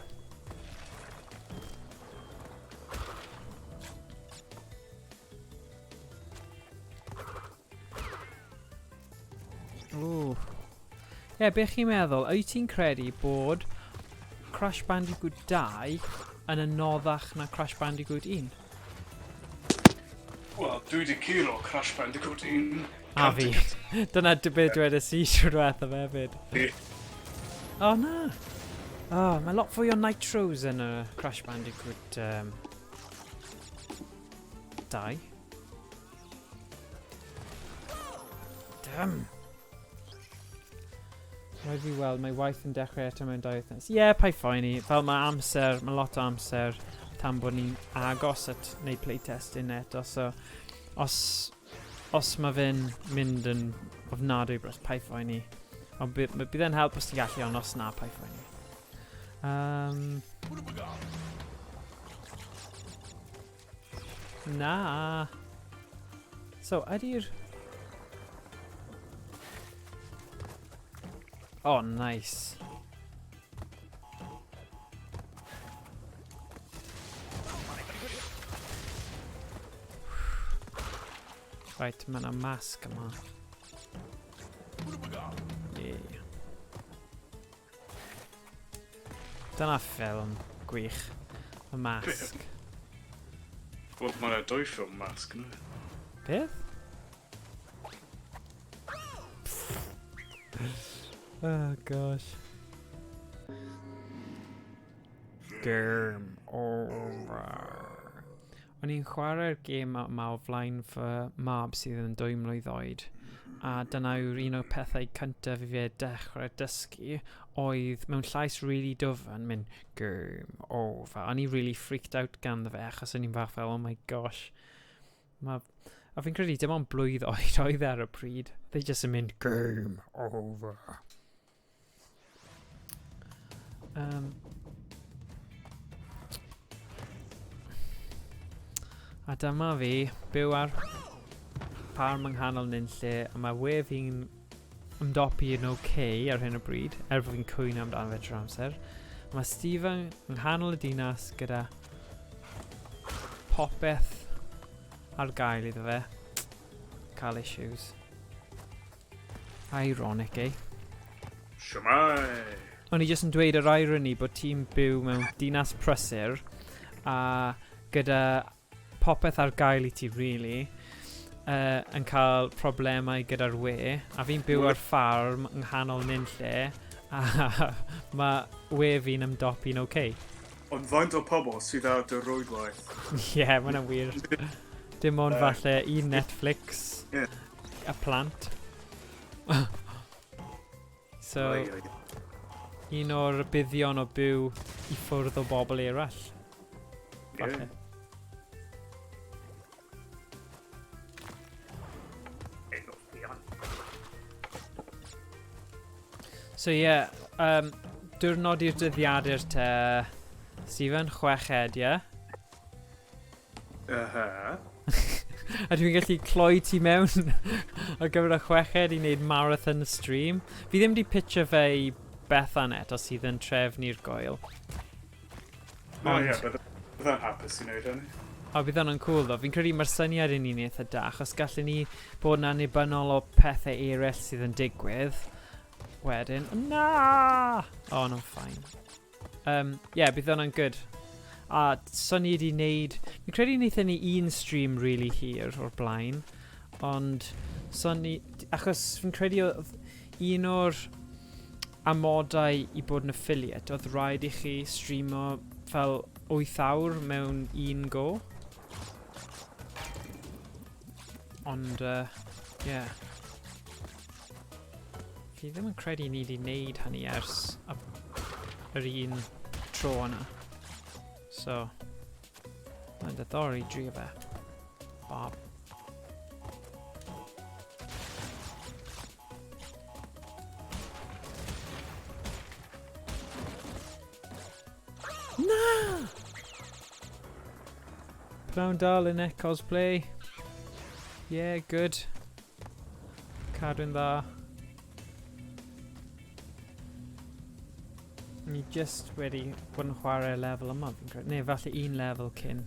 Ooh. Ie, yeah, be chi'n meddwl? Wyt ti'n credu bod Crash Bandicoot 2 yn anoddach na Crash Bandicoot 1? Wel, dwi wedi curo Crash Bandicoot 1. A fi. Dyna beth dwedais i trwy diwethaf hefyd. Ie. O, na. Oh, mae lot fwy o nitros yn y Crash Bandicoot 2. Damn. Rhaid fi weld, mae waith yn dechrau eto mewn 2 wythnos. Ie, yeah, paid phoeni. Fel mae amser, mae lot o amser tan bod ni'n agos at wneud playtesting eto. So, os... Os mae fe'n mynd yn ofnadwy bros, paid phoeni. Ond bydd e'n help os ti'n gallu, ond os na, paid phoeni. Na. So, ydy'r... Oh, nice. Right, mae yna masg yma. Yeah. Dyna ffilm gwych. Y Mask. Wel, mae yna dwy ffilm Mask, yna. Beth? Oh, gosh. Game over. O'n i'n chwarae'r gêm yma o flaen fy mab sydd yn 2 mlwydd oed. A dyna yw'r un o'r pethau cyntaf i fe dechrau dysgu oedd mewn llais really dwfn mynd "game over". O'n i really freaked out ganddo fe achos o'n i'n bach fel, "Oh my gosh." A fi'n credu dim ond blwydd oed oedd e ar y pryd. They just yn mynd "game over". A dyma fi, byw ar ffarm yng nghanol nunlle, a mae we fi'n ymdopi yn okay ar hyn o bryd, er bod fi'n cwyno amdano fe trwy'r amser. Mae Stephen yng nghanol y dinas gyda popeth ar gael iddo fe. Cael issues. Ironic, eh? Shwmae! O'n i jyst yn dweud yr irony bod ti'n byw mewn dinas prysur a gyda popeth ar gael i ti, really, yn cael problemau gyda'r we, a fi'n byw ar ffarm yng nghanol nunlle a mae we fi'n ymdopi'n okay. Ond faint o pobl sydd ar dy rwydwaith? Ie, yeah, mae hwnna'n wir. Dim ond falle un Netflix a plant. So, Ai, ai. Un o'r buddion o byw i ffwrdd o bobl eraill. Falle. Ei, no, iawn. So ie, yeah, diwrnod i'r dyddiadur te, Stephen, 6fed, ie? Yeah? Uh-huh. A dwi'n gallu cloi ti mewn ar gyfer y 6fed i wneud marathon stream. Fi ddim wedi pitcho fe i Bethan eto sydd yn trefnu'r gwyl. O ie, bydda'n hapus i wneud hynny. O, bydd hwnna'n cool ddo. Fi'n credu mae'r syniad i ni'n eitha da, achos gallen ni bod yn annibynnol o pethau eraill sydd yn digwydd. Wedyn, na! O, oh, no, fine. Yeah, bydd hwnna'n good. A so ni wedi wneud... Fi'n credu wnaethon ni un stream really hir o'r blaen, ond so ni... Achos fi'n credu oedd un o'r amodau i bod yn affiliate, oedd rhaid i chi streamo fel 8 awr mewn un go. Ond, yeah. Fi ddim yn credu ni wedi wneud hynny ers yr un tro yna. So, mae'n diddorol i drio fe. Bob. Na! Pnawn da, Lynette cosplay. Yeah, good. Cadw'n dda. Ni just wedi bod yn chwarae lefel yma, fi'n credu. Neu falle un lefel cyn.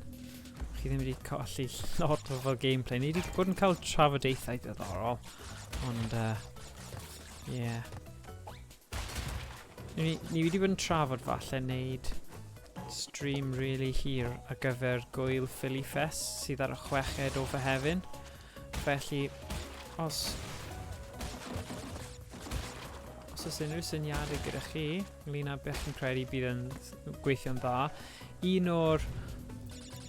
Chi ddim wedi colli lot o fel gameplay. Ni wedi bod yn cael trafodaethau diddorol. Ond, yeah. Ni wedi bod yn trafod falle wneud stream really hir ar gyfer gwyl Philly Fest sydd ar y 6fed o Fehefin. Felly, os oes unrhyw syniadau gyda chi ynglyn â beth chi'n credu bydd yn gweithio'n dda, un o'r...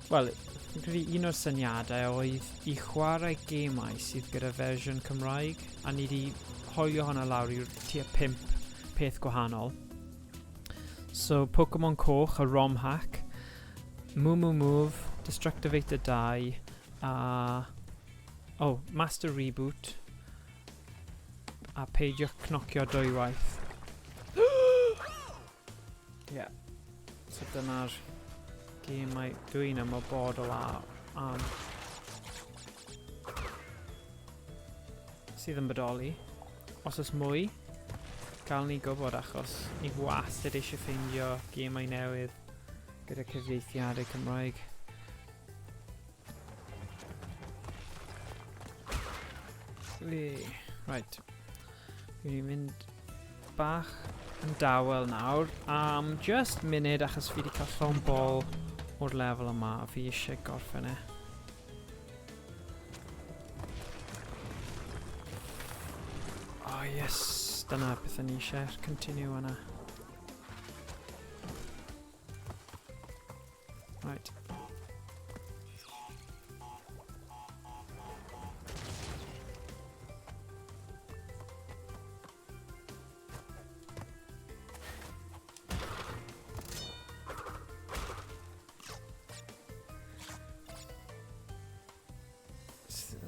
Wel, fi'n credu un o'r syniadau oedd i chwarae gemau sydd gyda fersiwn Cymraeg, a ni wedi hoelio hwnna lawr i'r tua pump peth gwahanol. So, Pokemon Coch, y ROM hack, Moo Moo Move, Destructivator 2, a Oh, Master Reboot. A peidiwch cnocio dwywaith. Yeah. So dyna'r gemau dwi'n ymwybodol am sydd yn bodoli. Os oes mwy, gael ni gwybod achos ni wastad eisiau ffeindio gemau newydd gyda cyfieithiadau Cymraeg. Right. Fi'n mynd bach yn dawel nawr am just munud achos fi wedi cael llon bol o'r lefel yma a fi eisiau gorffen e. Oh yes, dyna beth o'n i eisiau, continue yna. Right.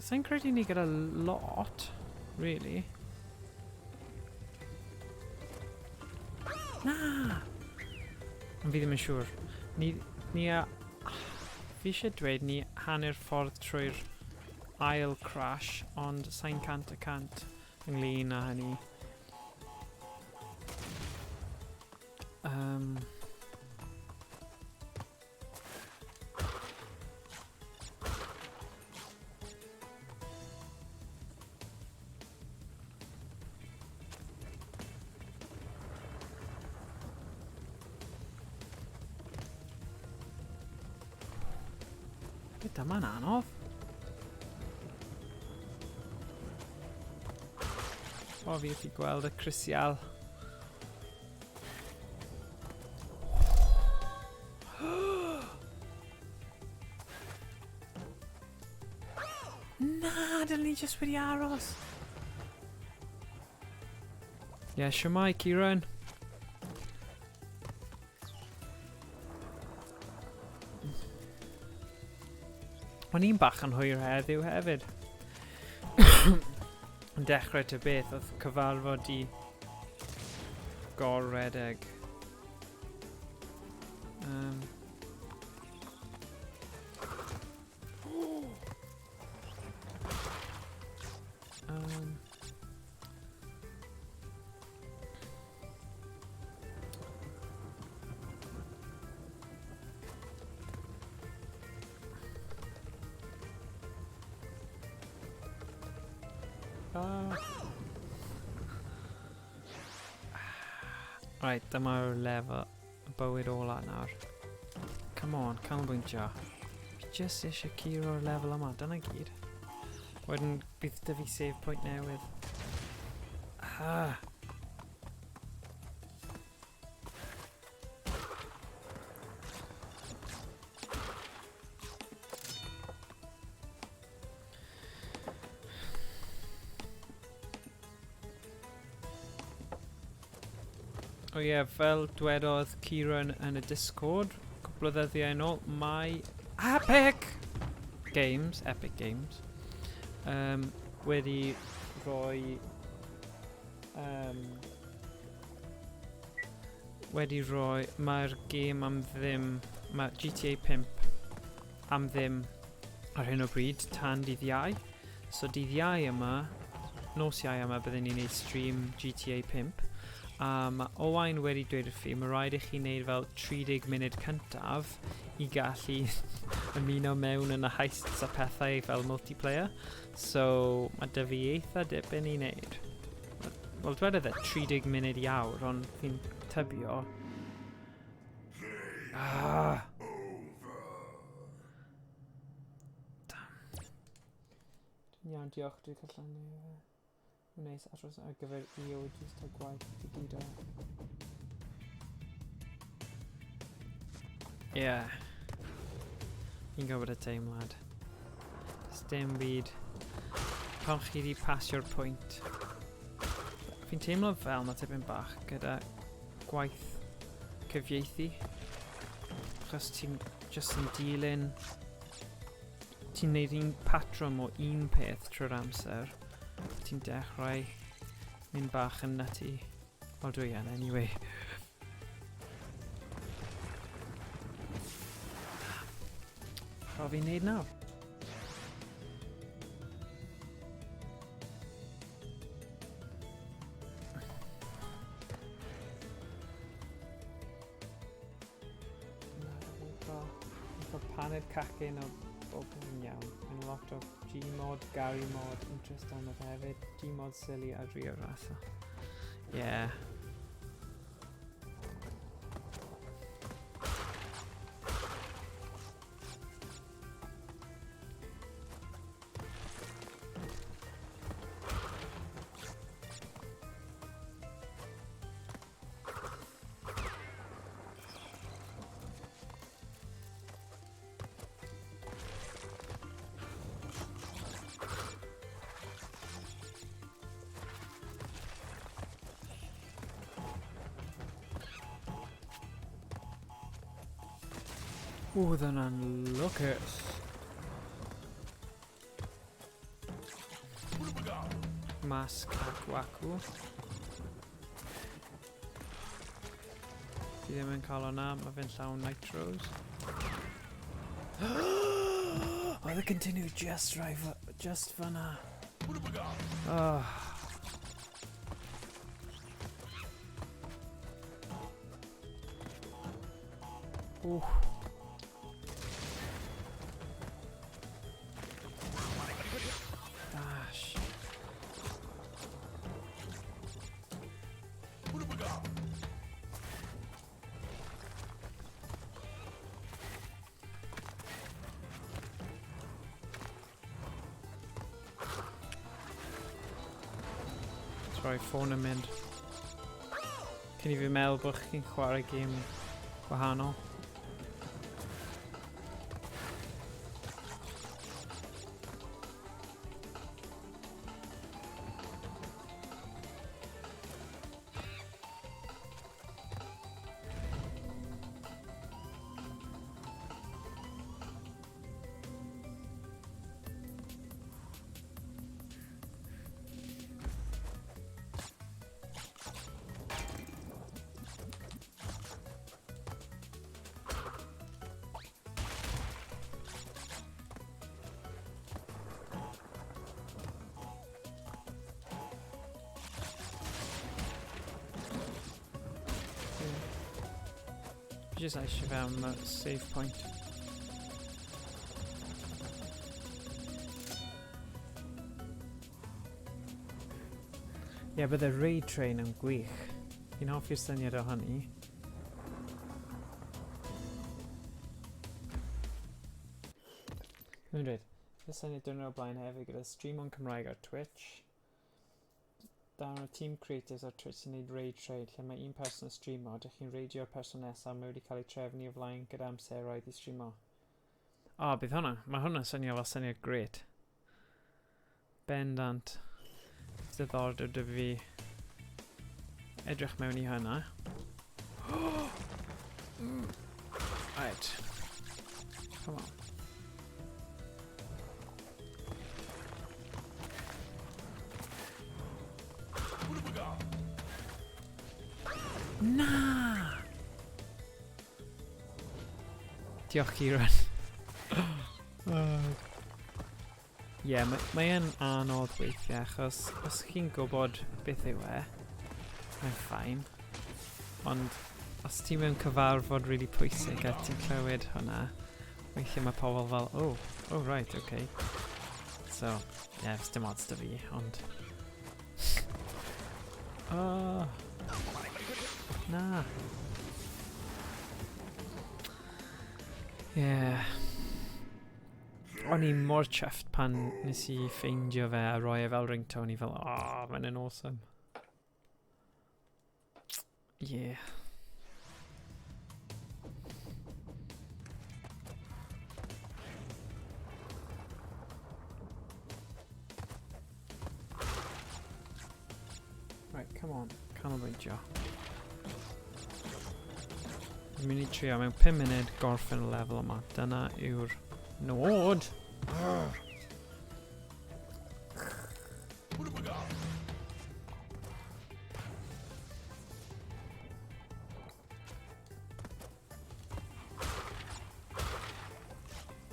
Sa'n credu ni gyda lot, really. Na! Ond fi ddim yn siŵr. Ni, ni a... Fi eisiau dweud ni hanner ffordd trwy'r ail crash, ond sa'n 100% ynglyn â hynny. Beth yma'n anodd? O, fi wedi gweld y crisial. Na, dylen ni just wedi aros. Ie, yeah, siwmai, Kieran. O'n i'n bach yn hwyr heddiw hefyd. Yn dechrau ty beth, oedd cyfarfod i gor-redeg. Right, dyma'r lefel bywyd ola nawr. Come on, canolbwyntio. Fi just eisiau curo'r lefel yma, dyna gyd. Wedyn bydd dy fi save point newydd. Ah. O ie, fel dwedodd Kieran yn y Discord cwpl o ddyddiau yn ôl, mae Epic Games, Epic Games, wedi rhoi wedi rhoi, mae'r gêm am ddim, mae GTA 5 am ddim ar hyn o bryd tan dydd Iau. So dydd Iau yma, nos Iau yma, byddwn ni'n gwneud stream GTA 5. A mae Owain wedi dweud wrth fi, mae rhaid i chi wneud fel 30 munud cyntaf i gallu ymuno mewn yn y heists a pethau fel multiplayer. So mae dy fi eitha dipyn i wneud. Wel, dwedodd e 30 munud i awr, ond fi'n tybio. Ah! Dwi'n iawn, diolch, dwi'n cael llannu. Wneud aros ar gyfer EOGs ta gwaith digidol. Ie. Yeah. Fi'n gwybod y teimlad. Does dim byd. Pan chi wedi pasio'r pwynt. Fi'n teimlo fel mae tipyn bach gyda gwaith cyfieithu. Achos ti'n just yn dilyn... ti'n neud un patrwm o un peth trwy'r amser, ti'n dechrau mynd bach yn nutty. Wel, dwi yn, anyway. Profi wneud nawr. Eitha paned cacen o bob yn iawn. Mae'n lot o Gmod, Gary Mod, interest arno fe hefyd. Gmod Silly a Rio Rasa. Yeah. Oedd hwnna'n lwcus. Masg ac wacw. Fi ddim yn cael hwnna, mae fe'n llawn nitros. Oedd y continue just right, just fyna. Oh. Ooh. Dash. Sorry, ffôn yn mynd. Cyn i fi meddwl bod chi'n chwarae gêm gwahanol. Fi jyst eisiau fe am save point. Ie, yeah, bydde raid train yn gwych. Fi'n hoffi'r syniad o hynny. Dwi'n dweud, y syniad diwrnod o blaen hefyd gyda stream on Cymraeg ar Twitch. Darn o team creators ar Twitch sy'n neud raid trade lle mae un person yn streamo, dych chi'n reidio'r person nesaf mae wedi cael ei trefnu o flaen gyda amseroedd i streamo. O, oh, bydd hwnna. Mae hwnna'n swnio fel syniad gret. Bendant. Diddordeb dy fi edrych mewn i hwnna. Right. Come on. Na! Diolch, Kieran. Ie, yeah, mae, mae yn anodd weithiau, achos os chi'n gwybod beth yw e, mae'n ffain. Ond os ti mewn cyfarfod really pwysig a ti'n clywed hwnna, weithiau mae pobl fel, oh, oh right, okay. So, ie, yeah, dim ots da fi, ond... Oh. Na. Yeah. O'n i mor chuffed pan nes i ffeindio fe a roi e fel ringtone i fel, oh, mae'n yn awesome. Yeah. Right, come on, canolbwyntio. Dwi'n mynd i trio mewn 5 munud gorffen y lefel yma. Dyna yw'r nod.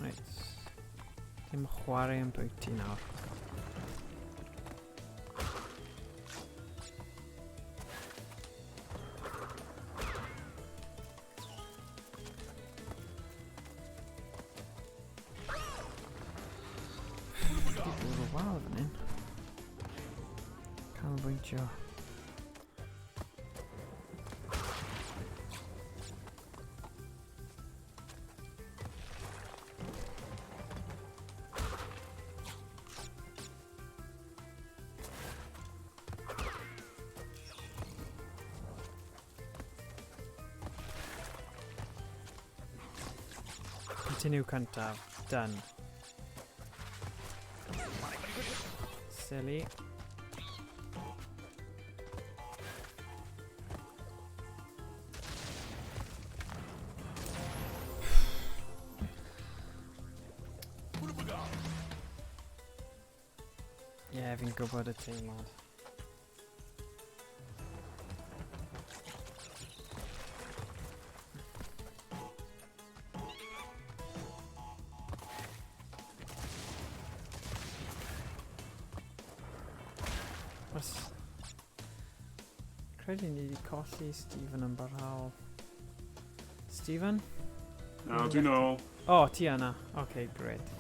Right. Dim chwarae yn bwyty nawr. Di bwrw wal fan hyn. Canolbwyntio. Continue cyntaf. Done. Silly. Ie, yeah, fi'n gwybod y teimlad. Os... Credu ni wedi colli Stephen yn barhaol. Stephen? Na, dwi'n ôl. O, oh, ti yna. Oce, okay, great.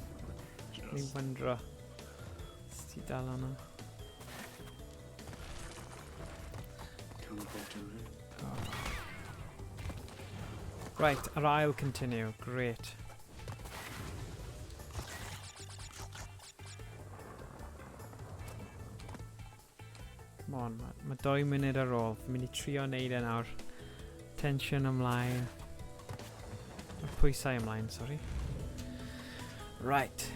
Ni'n wyndro. Ti dal yna. Oh. Right, yr ail continue. Great. Come on, mae ma 2 munud ar ôl. Fi'n mynd i trio neud e nawr. Tension ymlaen. Mae'r pwysau ymlaen, sorry. Right.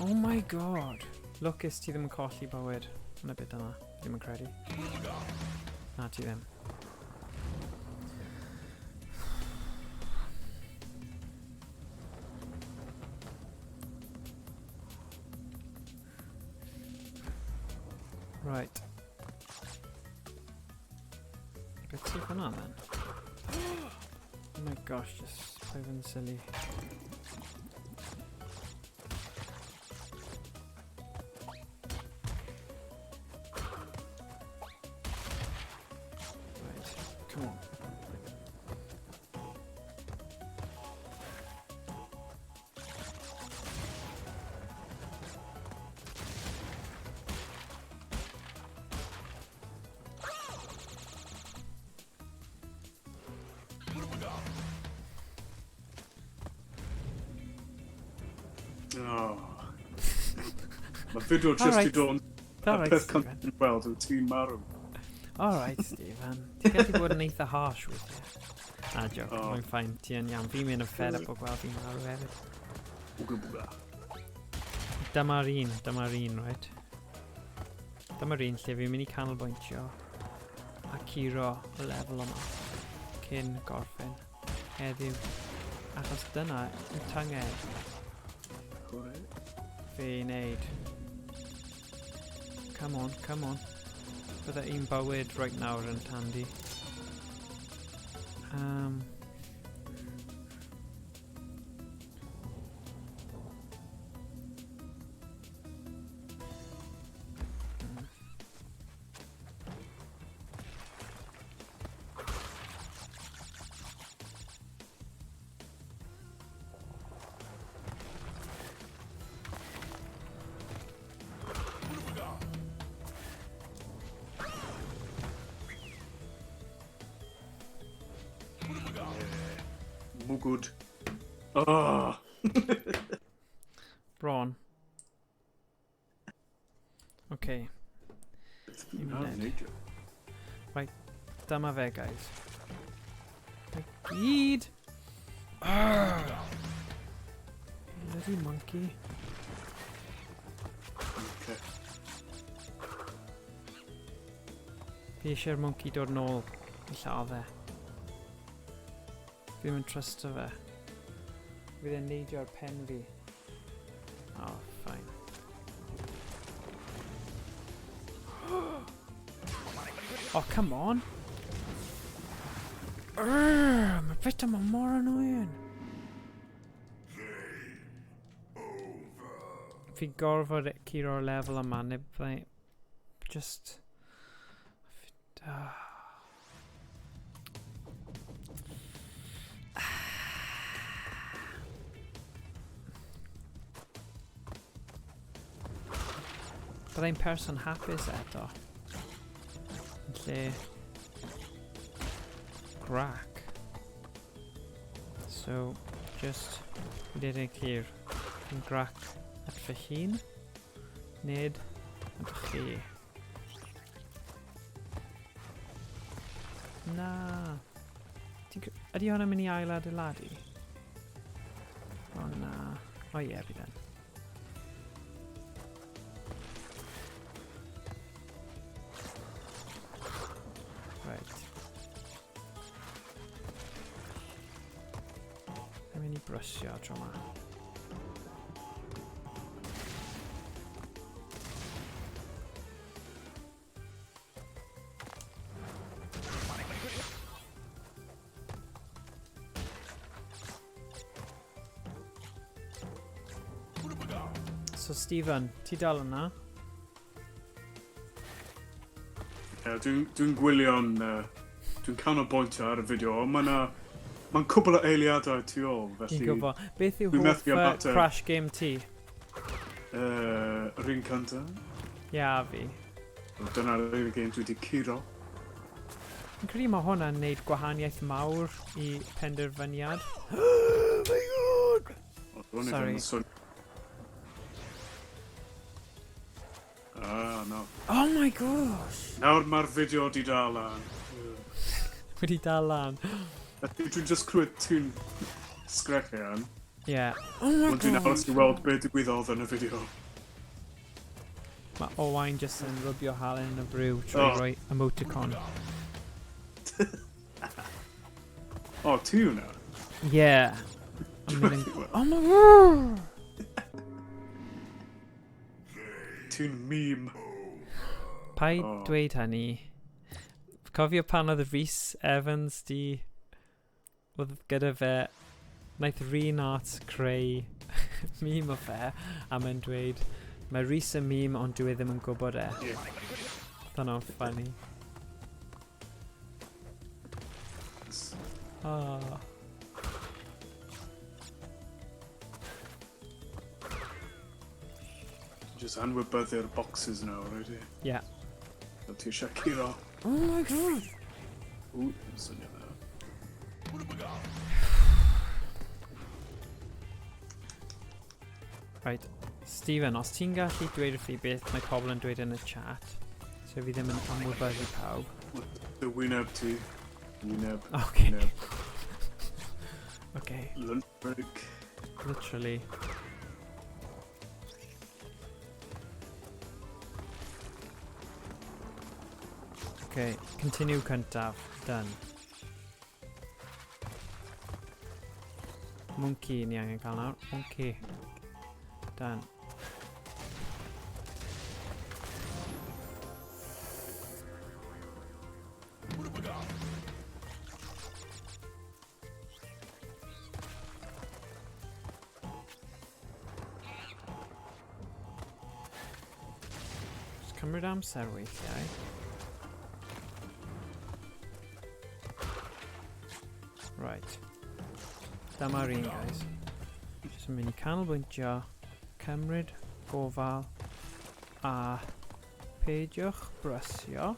Oh my god. Lwcus ti ddim yn colli bywyd yn y bit yna. Ddim yn credu. Na, ti ddim. Right. Beth sydd fyna then? Oh my gosh, just play fe'n silly. Right, come on. Oh. Mae fideo just i dod. All right, peth Stephen. cyntaf yn gweld yw ti'n marw. All right, Stephen. Ti'n gallu bod yn eitha harsh weithiau. Na, joke. Oh. Mae'n fine. Ti yn iawn. Fi'n mynd yn fed up o gweld fi'n marw hefyd. Bwga bwga. Dyma'r un. Dyma'r un, right? Dyma'r un lle fi'n mynd i canolbwyntio a curo y lefel yma cyn gorffen heddiw. Achos dyna yw tynged fe i wneud. Come on, come on. Bydde un bywyd right nawr yn tandi. Mwgwd. Oh. Bron. Okay. Un munud. Right, dyma fe, guys. Mae gyd Arrgh! Bloody monkey. Okay. Fi eisiau'r monkey dod nôl i lladd e. Fi ddim yn trusto fe. Fydd e'n neidio ar pen fi. Oh, fine. Oh, come on! Urgh, mae'r bit yma mor annoying. Fi gorfod curo'r lefel yma, neu byddai... Just... Byddai'n person hapus eto. Yn lle... Grac. So, just... I dweud yn clir. Yn grac at fy hun. Nid at chi. Na. Ydy hwnna'n mynd i ail-adeiladu? O na. O ie, bydd yn. Right. Dwi'n mynd i brysio tro yma. So Stephen, ti dal yna? Yeah, dwi'n dwi gwylio'n... Dwi'n canolbwyntio ar y fideo, ond mae'n ma cwbl o eiliadau tu ôl, felly... Fi'n gwybod. Beth yw Dwi'n hoff methu ymateb. Crash game ti? Yr un cyntaf. Ie, yeah, fi. Dyna'r unig game dwi wedi curo. Fi'n credu mae hwnna'n neud gwahaniaeth mawr i penderfyniad. Oh my god! Hwn i Sorry. ddim yn swn- Ah, no. Oh my gosh! Nawr mae'r fideo di dal lan. Wedi dal lan. Felly Dwi'n just clywed ti'n sgrechian. Yeah. Oh my Ond dwi'n god! aros i weld beth digwyddodd yn y fideo. Mae Owain just yn rwbio halen yn y briw trwy Oh. roi emoticon. O, ti yw na? Yeah. I'm mynd yn... Oh my god! Ti'n meme. Paid Oh. dweud hynny. Cofio pan oedd Rhys Evans di... Oedd gyda fe... Wnaeth Rhun Arts creu meme o fe, a mae'n dweud, mae Rhys yn meme ond dwi e ddim yn gwybod e. Ie. Hwnna'n funny. Oh. Just anwybyddu'r boxes nawr, ydy. Yeah. Fel ti eisiau curo. Oh my god! Ww, swnio dda. Right, Stephen, os ti'n gallu dweud wrth fi beth mae pobl yn dweud yn y chat, so fi ddim yn amwybyddu pawb. Dy wyneb ti. Wyneb. Okay. Wyneb. Okay, Lunch break. literally. Okay, continue cyntaf. Done. Monkey ni angen cael nawr. Monkey. Done. Just cymryd amser weithiau. Right. Dyma'r un, guys. Just yn mynd i canolbwyntio, cymryd gofal a peidiwch brysio.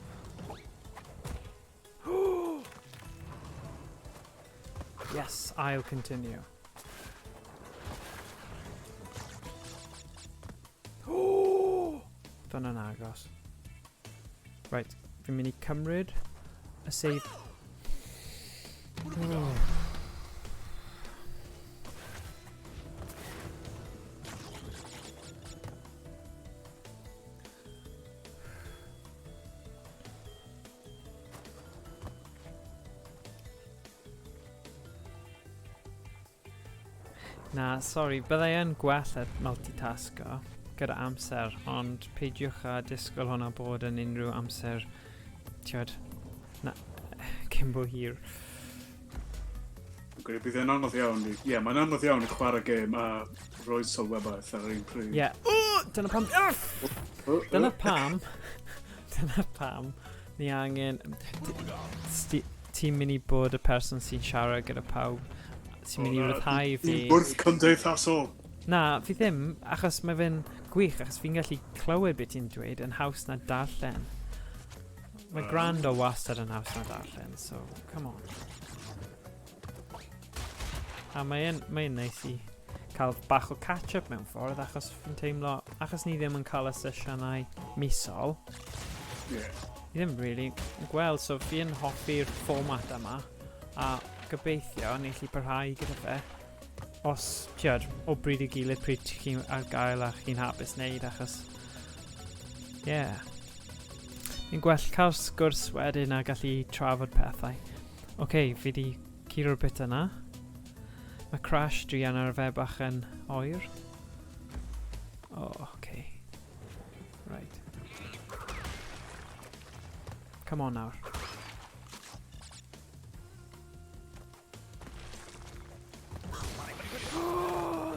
Yes, I'll continue. Dyna'n agos. Right, fi'n mynd i cymryd y save. Oh. Na, sori, byddai yn gwell at multitasco gyda amser, ond peidiwch â disgwyl hwnna bod yn unrhyw amser, tiod, na, cyn bo hir. Okay, bydd e'n anodd iawn i... Ie, yeah, mae'n anodd iawn i chwarae gêm a rhoi sylwebaeth ar yr un pryd. Ie. Yeah. Oh, dyna pam... Dyna pam... Dyna pam ni angen... Ti'n mynd i bod y person sy'n siarad gyda pawb sy'n mynd i ryddhau fi. Wrth cymdeithasol! Na, fi ddim, achos mae fe'n gwych, achos fi'n gallu clywed beth ti'n dweud yn haws na darllen. Mae gwrando wastad yn haws na darllen, so come on. A mae'n mae neis i cael bach o catch-up mewn ffordd, achos fi'n teimlo, achos ni ddim yn cael y sesiynau misol, ni ddim really yn gweld, so fi yn hoffi'r fformat yma, a gobeithio ni allu parhau gyda fe, os, tiod, o bryd i gilydd pryd chi'n ar gael a chi'n hapus wneud, achos, yeah. Ni'n gwell cael sgwrs wedyn a gallu trafod pethau. Oce, okay, fi di curo'r bit yna. Mae Crash druan ar fe bach yn oer. Oh, oce. Okay. Right. Come on nawr.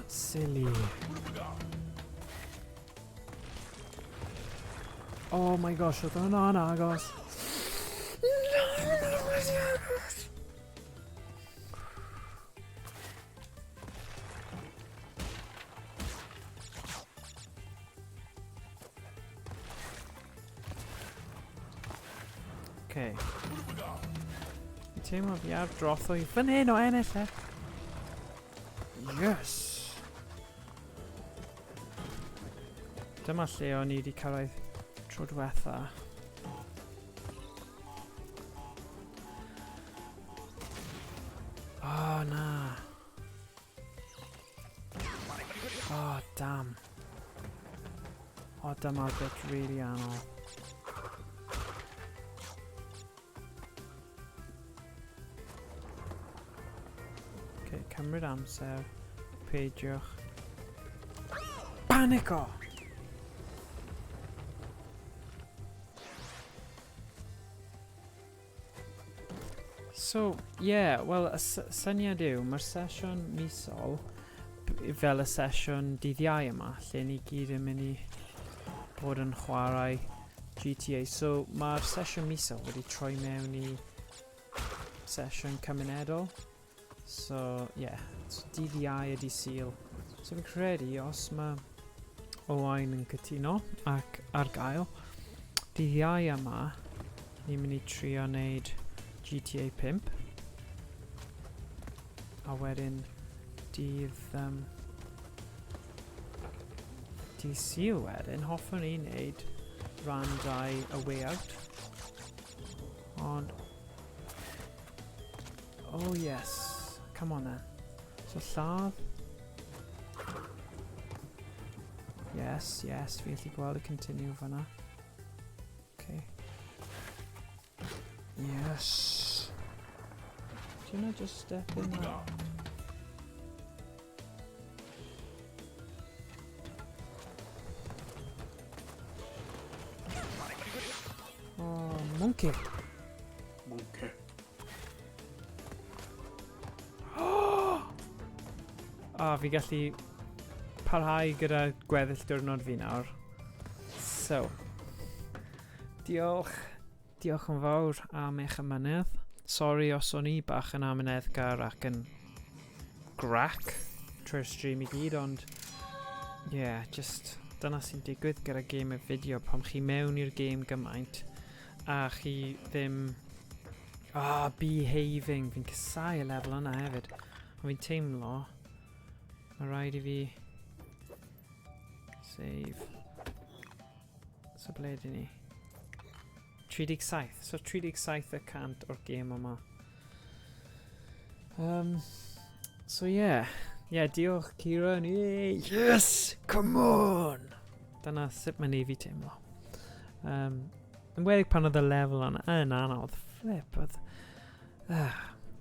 Silly. Oh my gosh, oedd hwnna'n agos. Okay. Fi'n teimlo fi ar drothwy fan hyn o ennill e. Yes! Dyma lle o'n i wedi cyrraedd tro diwetha. Oh, na. Oh, damn. Oh, dyma'r bit really anodd. Okay, cymryd amser. Peidiwch. Panico! So, yeah, wel, y syniad yw, mae'r sesiwn misol fel y sesiwn dydd Iau yma, lle ni gyd yn mynd i bod yn chwarae GTA. So, mae'r sesiwn misol wedi troi mewn i sesiwn cymunedol. So, yeah, so dydd Iau a dydd Sul. So fi'n credu os mae Owain yn cytuno ac ar gael, dydd Iau yma, ni'n mynd i trio wneud GTA 5. A wedyn dydd, dydd Sul wedyn, hoffwn i wneud rhan 2 A Way Out. Ond Oh yes. Come on then. So lladd. Yes, yes. Fi allu gweld y continue fanna. Okay. Yes. Do you not just step in that? Oh, monkey. Monkey. A fi gallu parhau gyda gweddill diwrnod fi nawr. So, diolch. Diolch yn fawr am eich amynedd. Sori os o'n i bach yn amyneddgar ac yn grac trwy'r stream i gyd, ond yeah, just dyna sy'n digwydd gyda gêm y fideo pam chi mewn i'r gêm gymaint a chi ddim. Ah, behaving. Fi'n casau y lefel yna hefyd. Ond fi'n teimlo... Mae rhaid i fi... Save. So ble dyn ni? 37. So 37 y cant o'r gêm yma. So yeah. Yeah, diolch Kieran. Yay! Yes! Come on! Dyna sut mae'n ei fi teimlo. Yn wedig pan oedd y lefel yna yn anodd. Flip, oedd...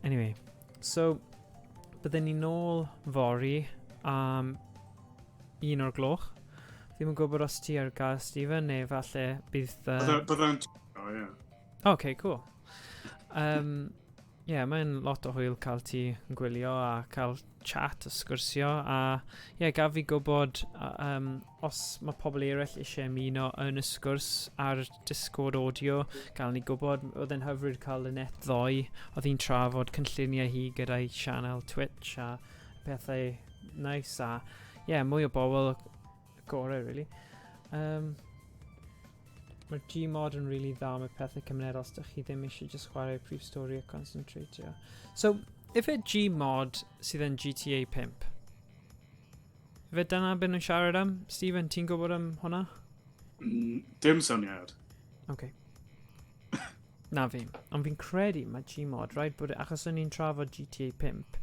Anyway, so, byddwn ni nôl fory. am 1 o'r gloch. Ddim yn gwybod os ti ar gael, Stephen, neu falle bydd... Byddai'n. O, ie. OK, cool. Yeah, mae'n lot o hwyl cael ti yn gwylio a cael chat a sgwrsio a yeah, gaf fi gwybod os mae pobl eraill eisiau ymuno yn y sgwrs ar Discord audio, gael ni gwybod. Oedd e'n hyfryd cael Lynette ddoe, oedd hi'n trafod cynlluniau hi gyda'i sianel Twitch a pethau nice a yeah, mwy o bobl gorau, really. Mae'r Gmod yn really dda am y pethau cymunedol os ydych chi ddim eisiau just chwarae prif stori a concentratio. So, ife Gmod sydd yn GTA 5? Ife dyna beth nhw'n siarad am? Stephen, ti'n gwybod am hwnna? Dim syniad. OK. Na fi. Ond fi'n credu mae Gmod, rhaid bod, achos o'n i'n trafod GTA 5,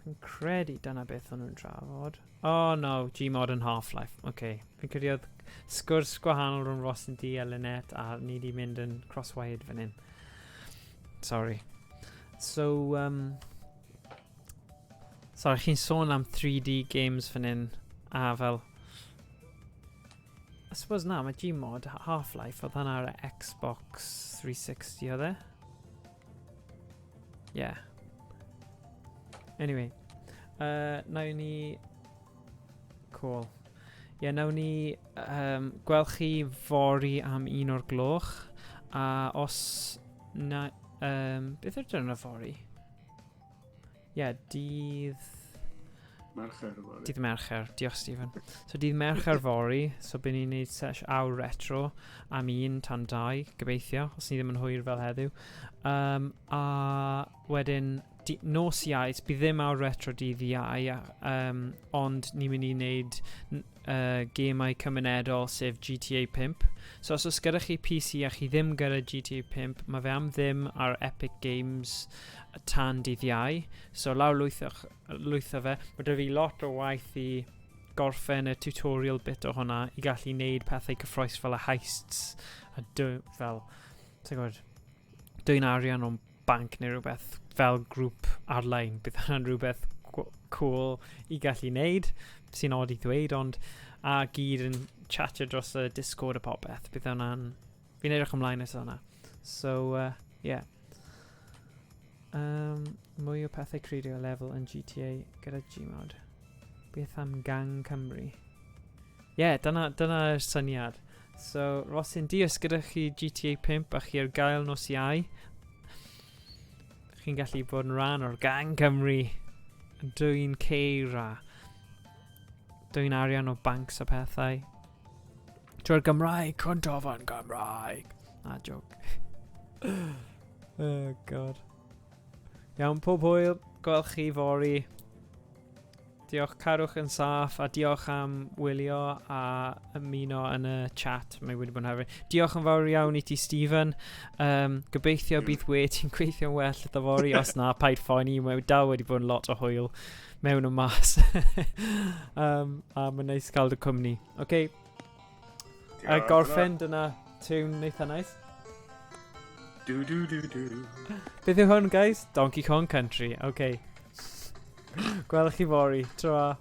fi'n credu dyna beth o'n nhw'n trafod. Oh no, Gmod yn Half-Life. OK. Fi'n credu oedd sgwrs gwahanol rhwng Ross and D a Lynette a ni di mynd yn cross-wired fan hyn. Sorry. So, sorry, chi'n sôn am 3D games fan hyn a fel, I suppose na, mae Gmod, Half-Life, oedd hwnna ar y Xbox 360 oedd e? Yeah. Anyway, nawn ni. Cool. Ie, yeah, nawn ni gweld chi fory am 1 o'r gloch. A os na. Beth yw'r diwrnod fory? Ie, yeah, dydd Mercher fory. Dydd Mercher, diolch, Stephen. So dydd Mercher fory, so bydd ni'n neud sesh awr retro am 1 tan 2, gobeithio, os ni ddim yn hwyr fel heddiw. A wedyn, nos Iau, bydd ddim awr retro dydd Iau, ond ni'n mynd i wneud gemau cymunedol, sef GTA 5. So os oes gyda chi PC a chi ddim gyda GTA 5, mae fe am ddim ar Epic Games tan dydd Iau. So lawr lwytho fe. Mae 'da fi lot o waith i gorffen y tutorial bit o hwnna i gallu neud pethau cyffrous fel y heists a fel, ti'n gwybod, dwyn arian o'n banc neu rhywbeth fel grŵp ar-lein. Bydd hwnna'n rhywbeth cool i gallu neud, sy'n od i ddweud, ond a gyd yn chatio dros y Discord a popeth. Bydd hwnna'n... Fi'n edrych ymlaen at hwnna. So, yeah. Mwy o pethau credu o lefel yn GTA gyda Gmod. Beth am Gang Cymru? Ie, yeah, dyna'r syniad. So, Rosyn D, os gyda chi GTA 5 a chi ar gael nos Iau, chi'n gallu bod yn rhan o'r Gang Cymru. Yn dwyn ceir a dwyn arian o banks a pethau. Trwy'r Gymraeg, cwntaf yn Gymraeg. Na, joke. Oh, God. Iawn, pob hwyl. Gweld chi fory. Diolch, cadwch yn saff a diolch am wylio a ymuno yn y chat. Mae wedi bod yn hyfryd. Diolch yn fawr iawn i ti, Stephen. Gobeithio bydd we ti'n gweithio'n well yfory. Os na, paid phoeni. Mae dal wedi bod yn lot o hwyl mewn o mas. A mae'n neis cael dy cwmni. OK, a gorffen dyna tune eitha nice. Du du du du. Beth yw hwn, guys? Donkey Kong Country. OK. Gwelwch chi fory. Tra.